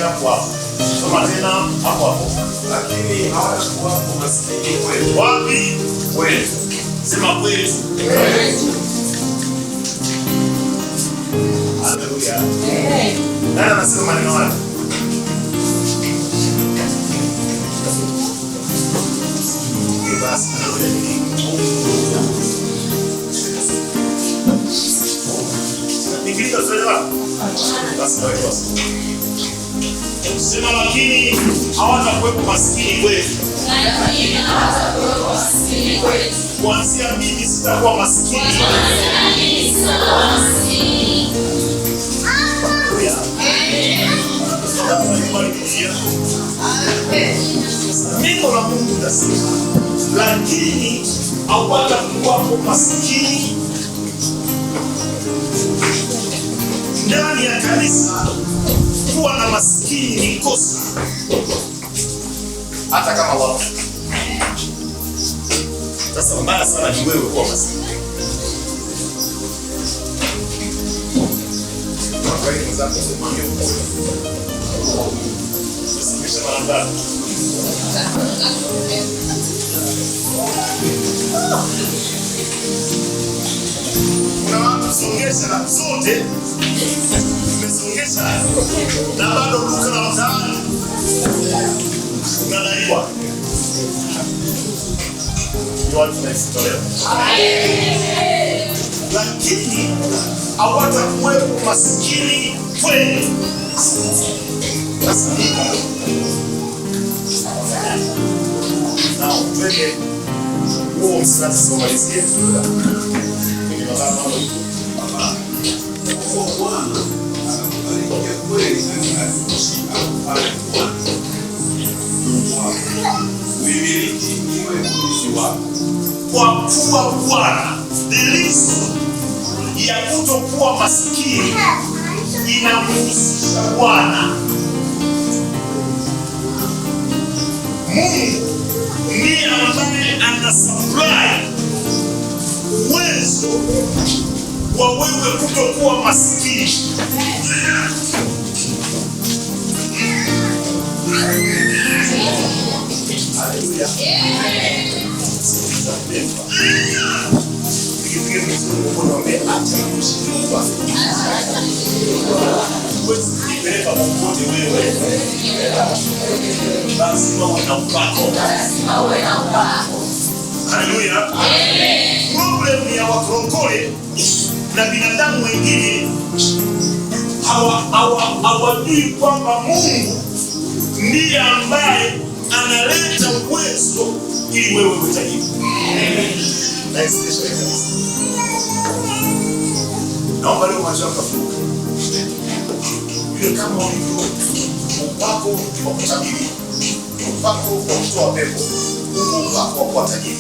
hapo hapo. Soma tena hapo hapo. Lakini hawatakuwapo maskini kwetu. Wapi? Kwetu. Sema kwetu. Haleluya. Nani anasema maneno haya? Basi Nikilika tuelewa? Basi na wewe. Sema lakini hawatakuwepo maskini kwetu. Lakini hawatakuwepo maskini kwetu. Kuanzia mimi sitakuwa maskini. Kuanzia mimi sitakuwa maskini. Neno la Mungu linasema, lakini hawatakuwapo maskini ndani ya kanisa. Kuwa na maskini ni kosa, hata kama wapo. Sasa mbaya sana ni wewe kuwa maskini. Kwa hiyo mwenzako usimwambie ukweli. Usimamishe mara ngapi? Kuna watu songesha zote, tumesongesha na bado duka la mtaani unadaiwa. Ni watu tunaifuta leo. Lakini hawatakuwepo maskini kwenu. Sasa na twende huo mstari tumalizie kwenye magano hapo. Kwa Bwana atakubarikia kweli katika nchi akupayo Bwana Mungu wako, uimiliki iwe urithi wako. Kwa kuwa Bwana, the reason ya kutokuwa maskini inamhusisha Bwana. Mungu ndiye ambaye ana supply uwezo wa wewe kutokuwa maskini. Haleluya. Pikipiki mzuri mkono mwambie acha kushindwa. Huwezi kujipeleka popote wewe. Lazima uwe na upako. Lazima uwe na upako. Haleluya. Problem ya wakorokole na binadamu wengine hawajui kwamba Mungu ndiye ambaye analeta uwezo ili wewe uwe tajiri. Naomba leo macho yako yafunguke. Yule kama ulivyo upako wa kutabiri, upako wa kutoa pepo, huo upako wa kuwa tajiri.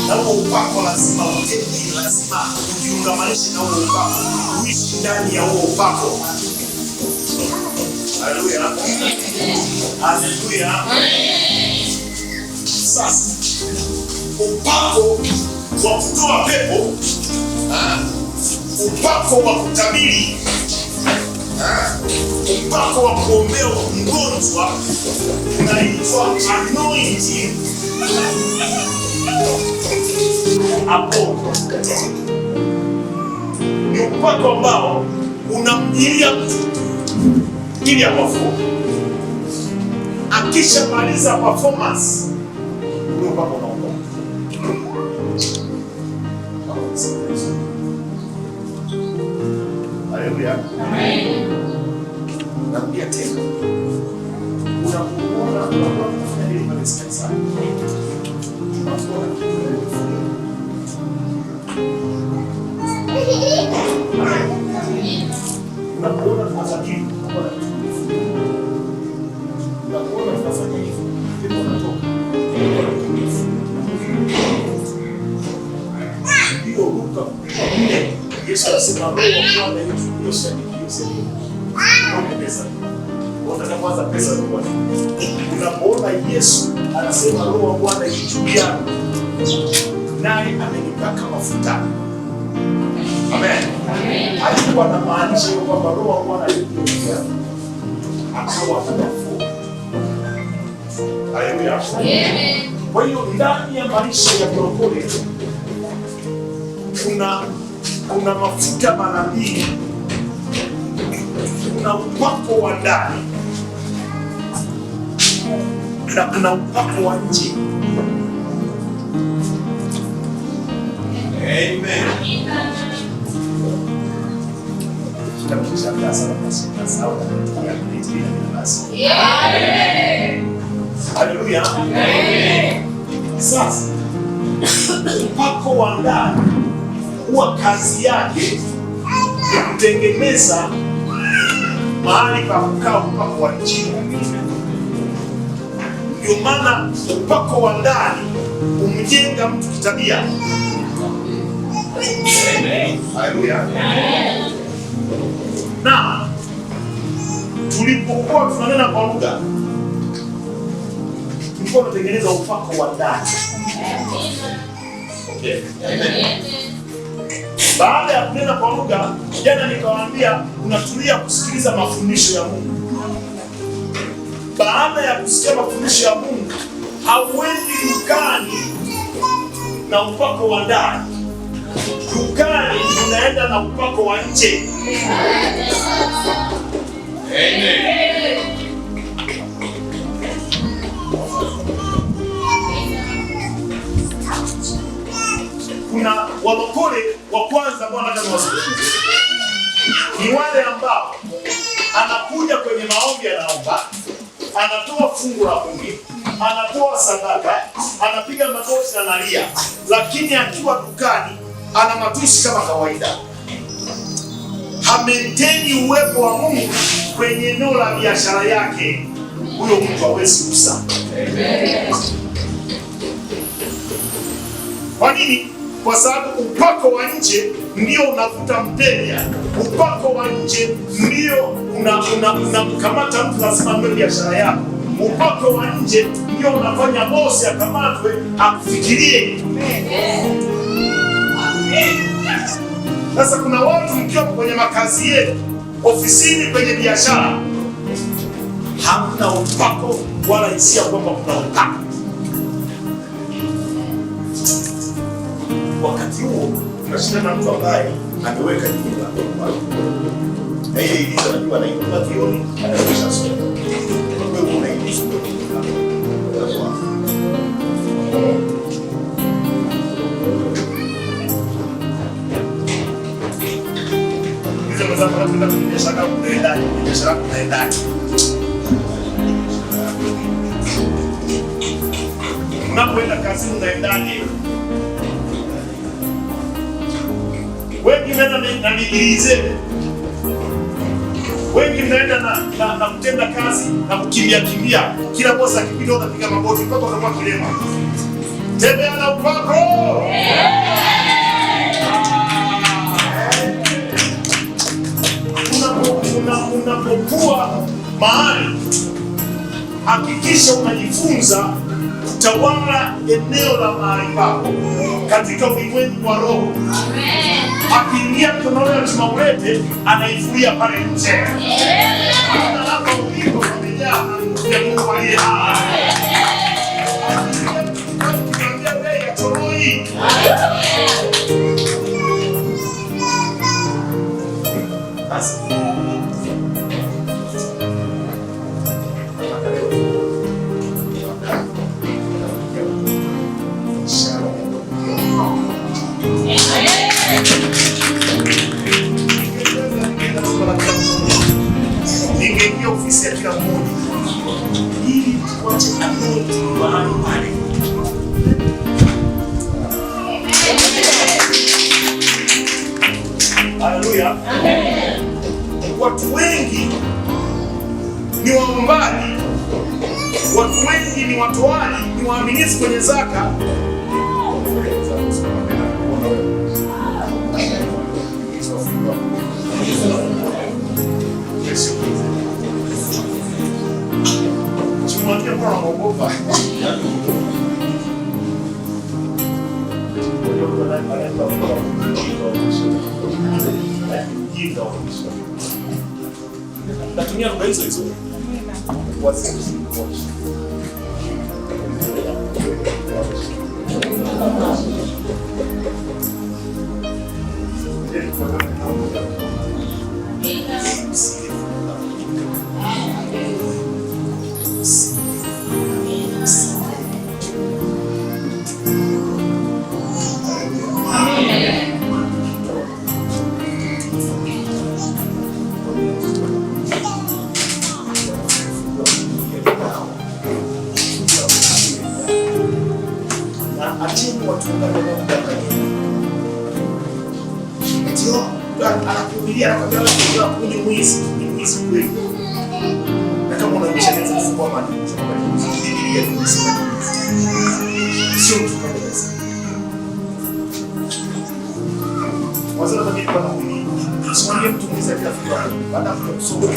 Na huo upako lazima utende, lazima ujiungamanishe na huo upako, uishi ndani ya huo upako. Haleluya. Haleluya. Sasa upako wa kutoa pepo, upako wa kutabiri, Upako wa kuombea mgonjwa unaitwa anointing upon. Ni upako ambao unamjilia mtu ili aperform. Akishamaliza performance, ule upako unaondoka. Haleluya. Narudia tena, unapoona unakuwa unafanya deliverance kanisani, tunakuona kitu kinachofunika. Unapoona tunasafiri, tunakuwa na kitu kinachofunika. Unapoona tunafanya hivyo, pepo wanatoka, tunakuwa na utulivu. Ndio Luka 4, Yesu anasema Roho wa Bwana yu juu yangu. Pesa. Unataka kwanza pesa za Bwana. Unapoona Yesu anasema Roho wa Bwana yu juu yangu, naye amenipaka mafuta. Amen. Alikuwa anamaanisha hiyo kwamba Roho wa Bwana yu juu yangu, akawa nafuu. Haleluya. Kwa hiyo ndani ya maisha ya mlokole kuna mafuta mara mbili. Kuna upako wa ndani na kuna upako wa nje. Amen. Haleluya. Sasa upako wa ndani huwa kazi yake ni kutengeneza mahali pa kukaa upako wa nje. Ndio maana upako wa ndani umjenga mtu kitabia. Haleluya. Na tulipokuwa tunanena kwa lugha, tulikuwa tunatengeneza upako wa ndani. Okay. Baada ya kunena kwa lugha, jana nikawaambia unatulia kusikiliza mafundisho ya Mungu. Baada ya kusikia mafundisho ya Mungu, hauendi dukani na upako wa ndani. Dukani unaenda na upako wa nje. Amen. Kuna walokole wa kwanza ambao nataka niwazungumzie ni wale ambao anakuja kwenye maombi, anaomba, anatoa fungu la kumi, anatoa sadaka, anapiga magoti na analia, lakini akiwa dukani ana matusi kama kawaida. Hamenteni uwepo wa Mungu kwenye eneo la biashara yake. Huyo mtu hawezi kusa. Kwa nini? Kwa sababu upako wa nje ndio unavuta mteja. Upako wa nje ndio unamkamata mtu lazima anunue biashara yako. Upako wa nje ndio unafanya bosi akamatwe akufikirie. Sasa kuna watu mkiwa kwenye makazi yenu, ofisini, kwenye biashara, hamna upako wala hisia kwamba kuna upako. Wakati huo tunashindana na mtu ambaye ameweka jini la kwake, na ile ilizo anajua anainua jioni, anarudisha soko. Wewe unailizo hizo mwenzako, unakwenda kwenye biashara yako unaendaje? Kwenye biashara yako unaendaje? Unapoenda kazini unaendaje? Wengi mnaenda na miguu zenu, wengi mnaenda na kutenda kazi na kukimbia kimbia, kila bosi akipita unapiga magoti mpaka unakuwa kilema. Tembea na upako. Unapokuwa mahali, hakikisha unajifunza kutawala eneo la mahali pako katika ulimwengu wa roho. Akiingia mkononi Chimaulete anaifulia pale nje. Hata hapa ulipo pamejaa na nguvu ya Mungu aliye hai. Akiingia bei ya choroi. Sasa ningeingia ofisi ya kila mmoja ili tuache anointing mahali pale. Haleluya. Watu wengi ni waombaji, watu wengi ni watoaji, ni waaminifu kwenye zaka. Simwambie mbona unaogopa? Natumia lugha hizo hizo. Na acheni watu wanaodanganya. Eti oh, anakuhubiria anakuambia wewe ni mwizi, ni mwizi kweli. Na kama unaonyesha naweza kufungua macho, Biblia inasema ni mwizi. Sio mtu kama Yesu. Wazee wa dini wanahubiri. Usimwambie mtu mwizi akifika baada ya kusoma.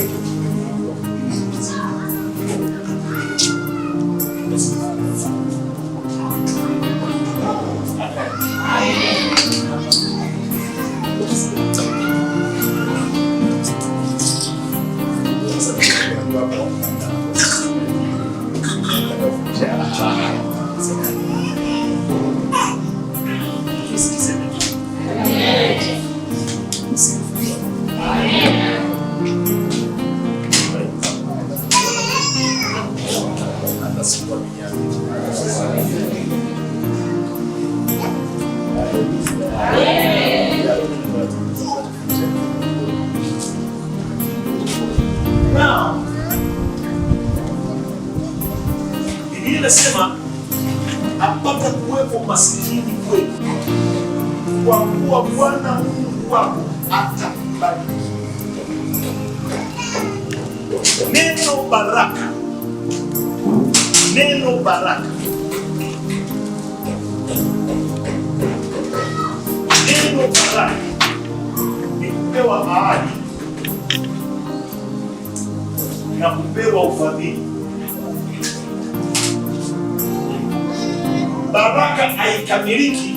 Now, Biblia inasema hapata kuwepo masikini kwetu, kwa kuwa Bwana Mungu wako atakubariki. Neno baraka, neno baraka, neno baraka ni kupewa ahadi na kupewa ufadhili. Baraka haikamiliki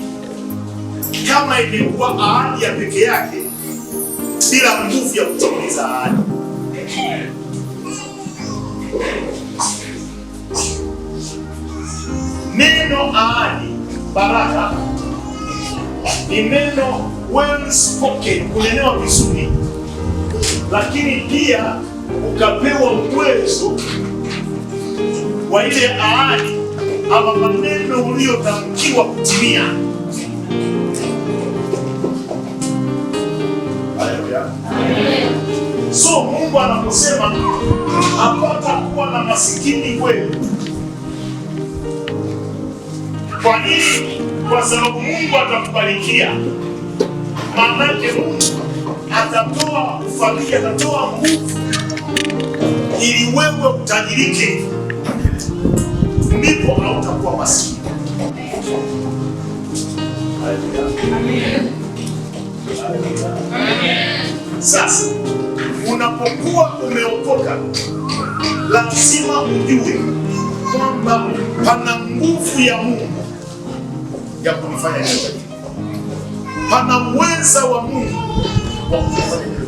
kama imekuwa ahadi ya peke yake bila nguvu ya kutimiza ahadi. Neno ahadi, baraka ni neno well spoken, kunenewa vizuri, lakini pia ukapewa uwezo wa ile ahadi ama maneno uliyotamkiwa kutimia. Haleluya. So Mungu anaposema hapata kuwa na masikini kwenu. Kwa nini? Kwa sababu Mungu atakubarikia. Maanake Mungu atatoa ufadhili, atatoa nguvu ili wewe utajirike, ndipo hautakuwa maskini. Haleluya. Sasa unapokuwa umeokoka, lazima ujue kwamba pana nguvu ya Mungu ya kunifanya niwe tajiri. Pana uweza wa Mungu wa kufanya hilo.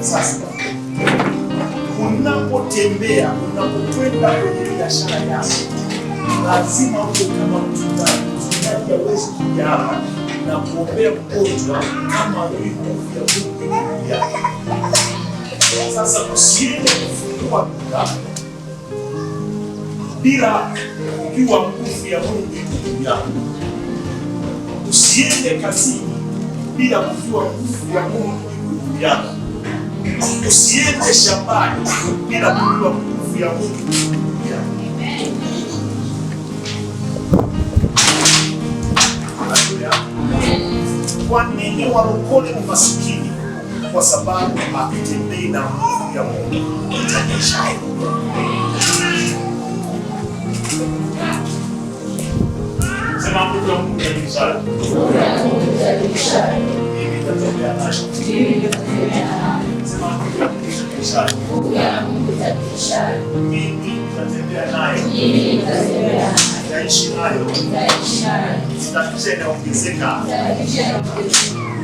Sasa unapotembea, unapokwenda kwenye biashara yako, lazima uwe kama mchungaji. Mchungaji hawezi kuja hapa na kuombea mgonjwa kama hujui nguvu ya Mungu iko juu yake. Sasa usiende kufungua duka bila kujua nguvu ya Mungu iko juu yako. Usiende kazini bila kujua nguvu ya Mungu iko juu yako. Usiende shambani bila kujua nguvu ya Mungu iko juu yako. Haleluya. Kwa nini walokole ni masikini? Kwa sababu hatutembei na nguvu ya Mungu itajeshayo. Sema nguvu ya Mungu itajeshayo. Mimi nitatembea nayo. Sema nguvu ya Mungu itajeshayo. Mimi nitatembea nayo. Nitaishi nayo. Nitahakikisha inaongezeka.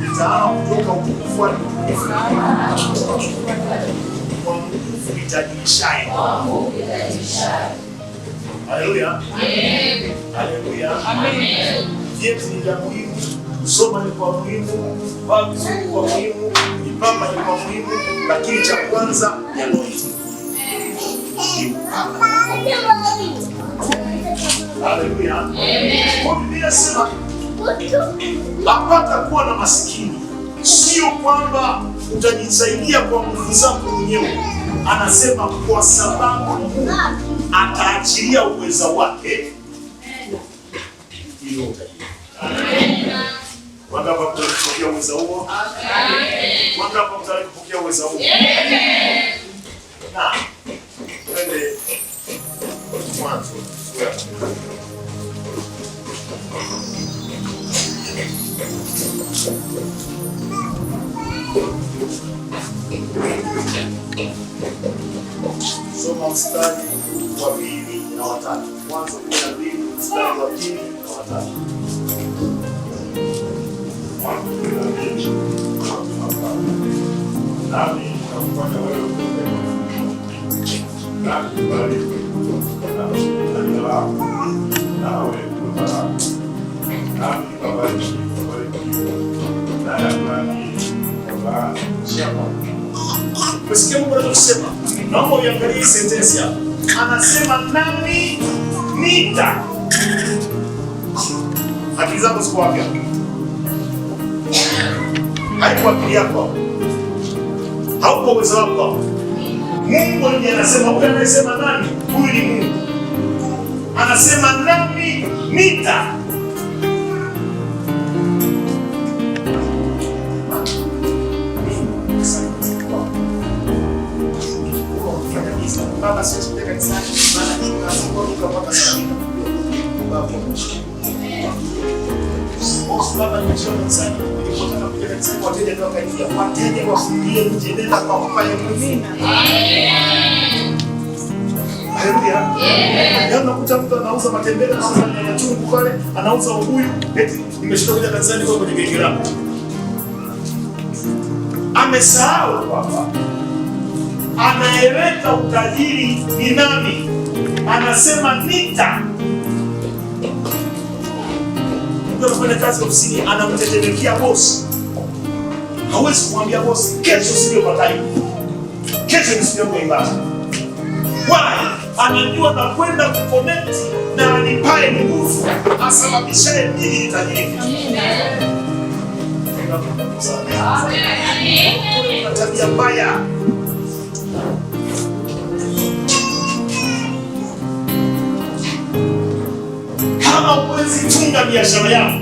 Nitahama kutoka utukufu hadi utukufu. Kwa nguvu itajirishayo. Haleluya. Haleluya. Vyeti ni vya muhimu, kusoma ni kwa muhimu, kuvaa vizuri ni kwa muhimu, kujipamba ni kwa muhimu, lakini cha kwanza ni anointing. Ni upako. Haleluya. Kwa Biblia inasema hapata kuwa na masikini. Sio kwamba utajisaidia kwa nguvu zako mwenyewe. Anasema kwa sababu Mungu ataachilia uweza wake ili utajiri. Wangapi kupokea uweza huo? Wangapi mtaka kupokea uweza huo? Na twende Mwanzo sura ya 12. Soma mstari wa 2 na wa 3. Mwanzo 12 mstari wa 2 na wa 3. Mwanzo 12 na wa 3. Nami nitakufanya wewe kuwa taifa kubwa, na kukubariki, na jina lako, nawe uwe baraka. Nami nitabariki wabarikiwa, naye akulaaniye nitamlaani. Umesikia Mungu anachosema? Naomba uiangalie hii sentensi hapa. Anasema nami nita. Akili zako ziko wapi hapo? Haiko akili yako hapo. Haupo uwezo wako hapo. Mungu ndiye anasema, huyu anayesema nani? Huyu ni Mungu. Anasema nami nita. Baba, siwezi kuja kanisani maana tunafungua duka mpaka saa 7. Baba, boss, baba, nimesha kanisani. Nilipotaka kuja kanisani wateja ndio wakaingia. Wateja wafungie nje, nenda kwa mfanye Mungu. Haleluya. Yaani unakuta mtu anauza matembele, anauza nyanya chungu pale, anauza ubuyu, eti nimeshinda kuja kanisani kwa kwenye genge lako. Amesahau kwamba anayeleta utajiri ni nani? Anasema nita. Mtu anafanya kazi ofisini, anamtetemekea boss. Hawezi kumwambia boss kesho sio patai. Kesho ni siku ya ibada. Why? Anajua na kwenda kuconnect na anipae nguvu asababishaye mimi nitajirike. Amen. Tabia mbaya. Kama huwezi funga biashara yako,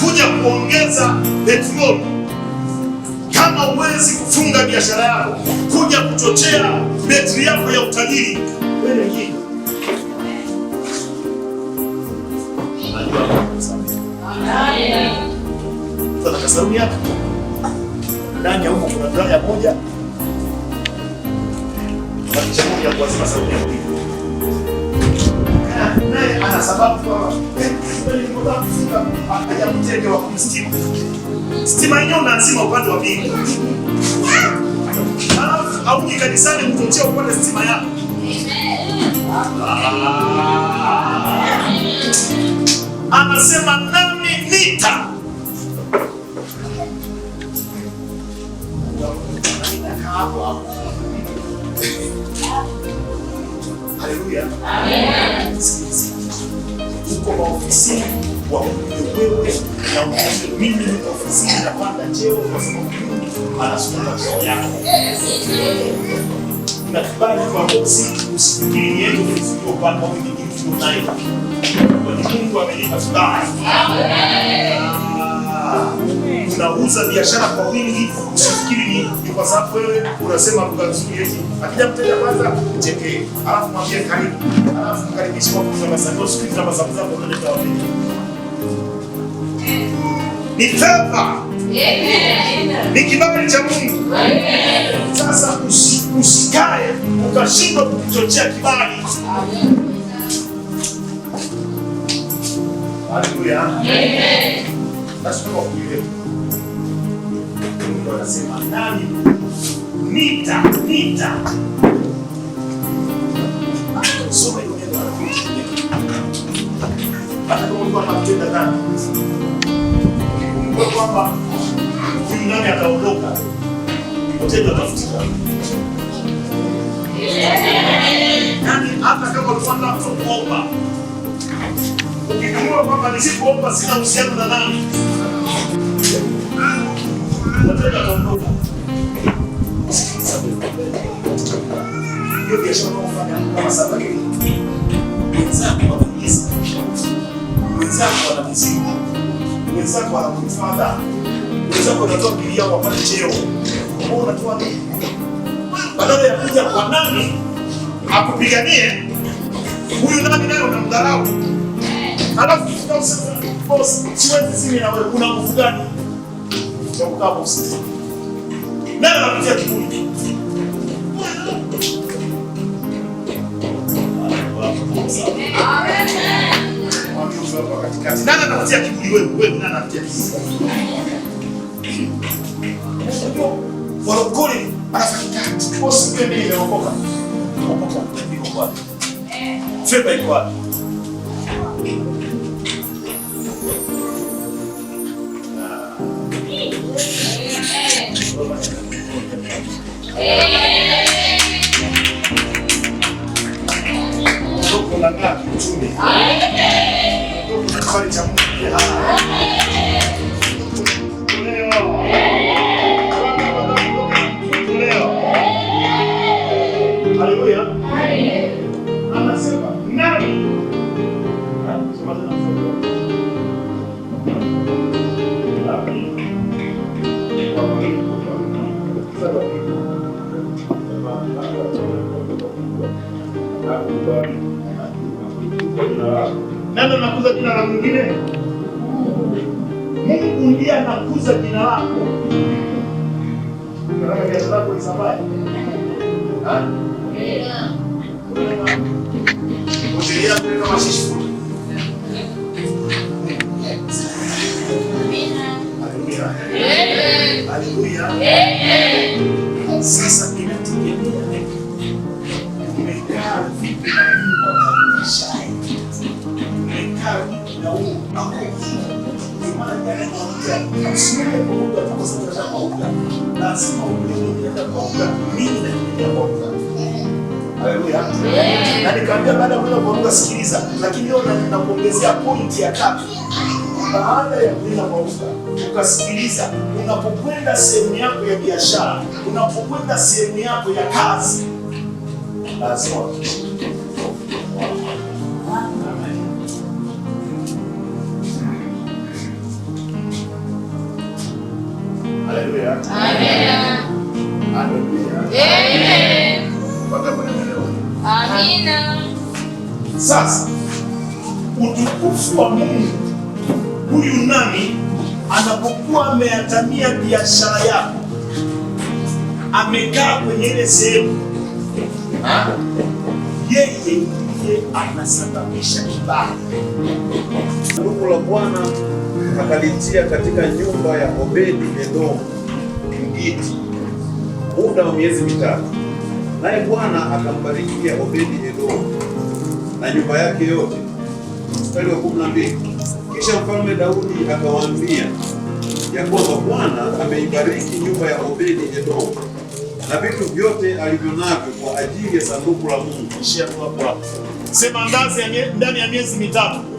kuja kuongeza petroli. Kama huwezi kufunga biashara yako, kuja kuchochea betri yako ya utajiri. Wewe ni najua kasauni yako ndani ya huko kuna draya moja na picha moja kwa sababu ya pili. Naye ana sababu kwamba Nilipotaka kufunga akaja mteja wa kumstima. Stima yenyewe unazima upande wa pili. Alafu auji kanisani kuchochea upande stima yako. Anasema nami nita. Haleluya. Amen. Uko maofisini wakuje wewe na ukuje mimi niko ofisini napanda cheo kwa sababu Mungu anasukuma cheo yako. Na kibali kwa bosi usifikiri ni yetu sio upande wa mwingine tunayo. Kwa Mungu amenipa kibali. Unauza biashara kwa wingi, usifikiri ni kwa sababu wewe unasema lugha nzuri eti. Akija mteja kwanza mchekee, alafu mwambie karibu, alafu mkaribishe kwa kutabasamu, usikilize tabasamu zako unaleta wateja. Ni favor. Ni kibali cha Mungu. Sasa usikae ukashindwa kuchochea kibali. Haleluya. Amen. Nasema kuelewa. Mungu anasema nani nita. Soma hiyo neno la Mungu. Hata kama ulikuwa unatenda dhambi, ukikumbuka kwamba huyu nani ataondoka, utenda tafutika. Nani hata kama ulikuwa unataka kuomba, ukikumbuka kwamba nisipoomba sina uhusiano na nani, utenda taondoka. Hiyo biashara unayofanya kama sasa hivi, wenzako wanakuuliza, wenzako wanamizigo, wenzako wanakufuata, wenzako wanatoa bidii yao wapate cheo, wewe unatoa nini? Badala ya kuja kwa nani akupiganie, huyu nani naye unamdharau. Alafu unasema boss, siwezi simi na wewe, una nguvu gani ya kukaa boss? Nani anakutia kiburi? Nani anakutia kiburi wewe? Wewe nani anakutia kiburi? Walokole anafanya boss, mimi nimeokoka. Okoka iko wapi? Fedha iko wapi? Ndugu na ng'aa kiuchumi. Ndugu na kibali cha Mungu. Leo. Haleluya. Anasema nani? Soma tena mstari. Nani anakuza jina la mwingine? Mungu ndiye anakuza jina lako. Unataka biashara yako isambae? Hoteli yako kama shishi. Haleluya. Haleluya. Sasa inategemea umekaa vipi na Mungu atakulisha. Umekaa vipi na Mungu ako. Ndio maana jana naongea, usiende kwa Mungu kwa sababu unataka kuoga. Lazima uende kwa Mungu. Mimi naendelea kwa Mungu. Haleluya. Na nikamwambia baada ya kwenda kwa Mungu, sikiliza, lakini leo nakuongezea pointi ya tatu. Baada ya kwenda kwa Mungu ukasikiliza, unapokwenda sehemu yako ya biashara, unapokwenda sehemu yako ya kazi, lazima uhakikishe. Haleluya. Amen. Haleluya. Amen. Mpaka panaelewa. Amina. Sasa utukufu wa Mungu huyu nani anapokuwa ameatamia biashara yako, amekaa kwenye ile sehemu, yeye Yeye anasababisha kibali. Sanduku la Bwana akalitia katika nyumba ya Obedi Edomu Mgiti muda wa miezi 3, naye Bwana akambarikia Obedi Edomu na nyumba yake yote. Mstari wa 12, kisha mfalme Daudi akawaambia ya kwamba Bwana ameibariki nyumba ya Obedi Edomu na vitu vyote alivyonavyo kwa ajili ya sanduku la Mungu. Ishia tu hapo hapo. Sema ndani ya miezi 3.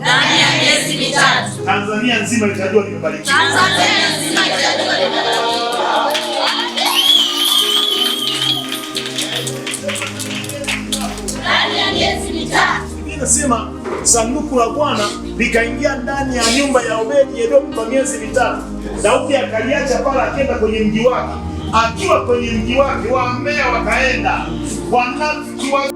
Ndani ya miezi 3. Tanzania nzima itajua nimebarikiwa. Tanzania nzima itajua nimebarikiwa. Ndani ya miezi 3. Biblia inasema sanduku la Bwana likaingia ndani ya nyumba ya Obedi Edomu kwa miezi 3. Daudi akaliacha pale akaenda kwenye mji wake. Akiwa kwenye mji wake, waambea wakaenda, wanafiki wa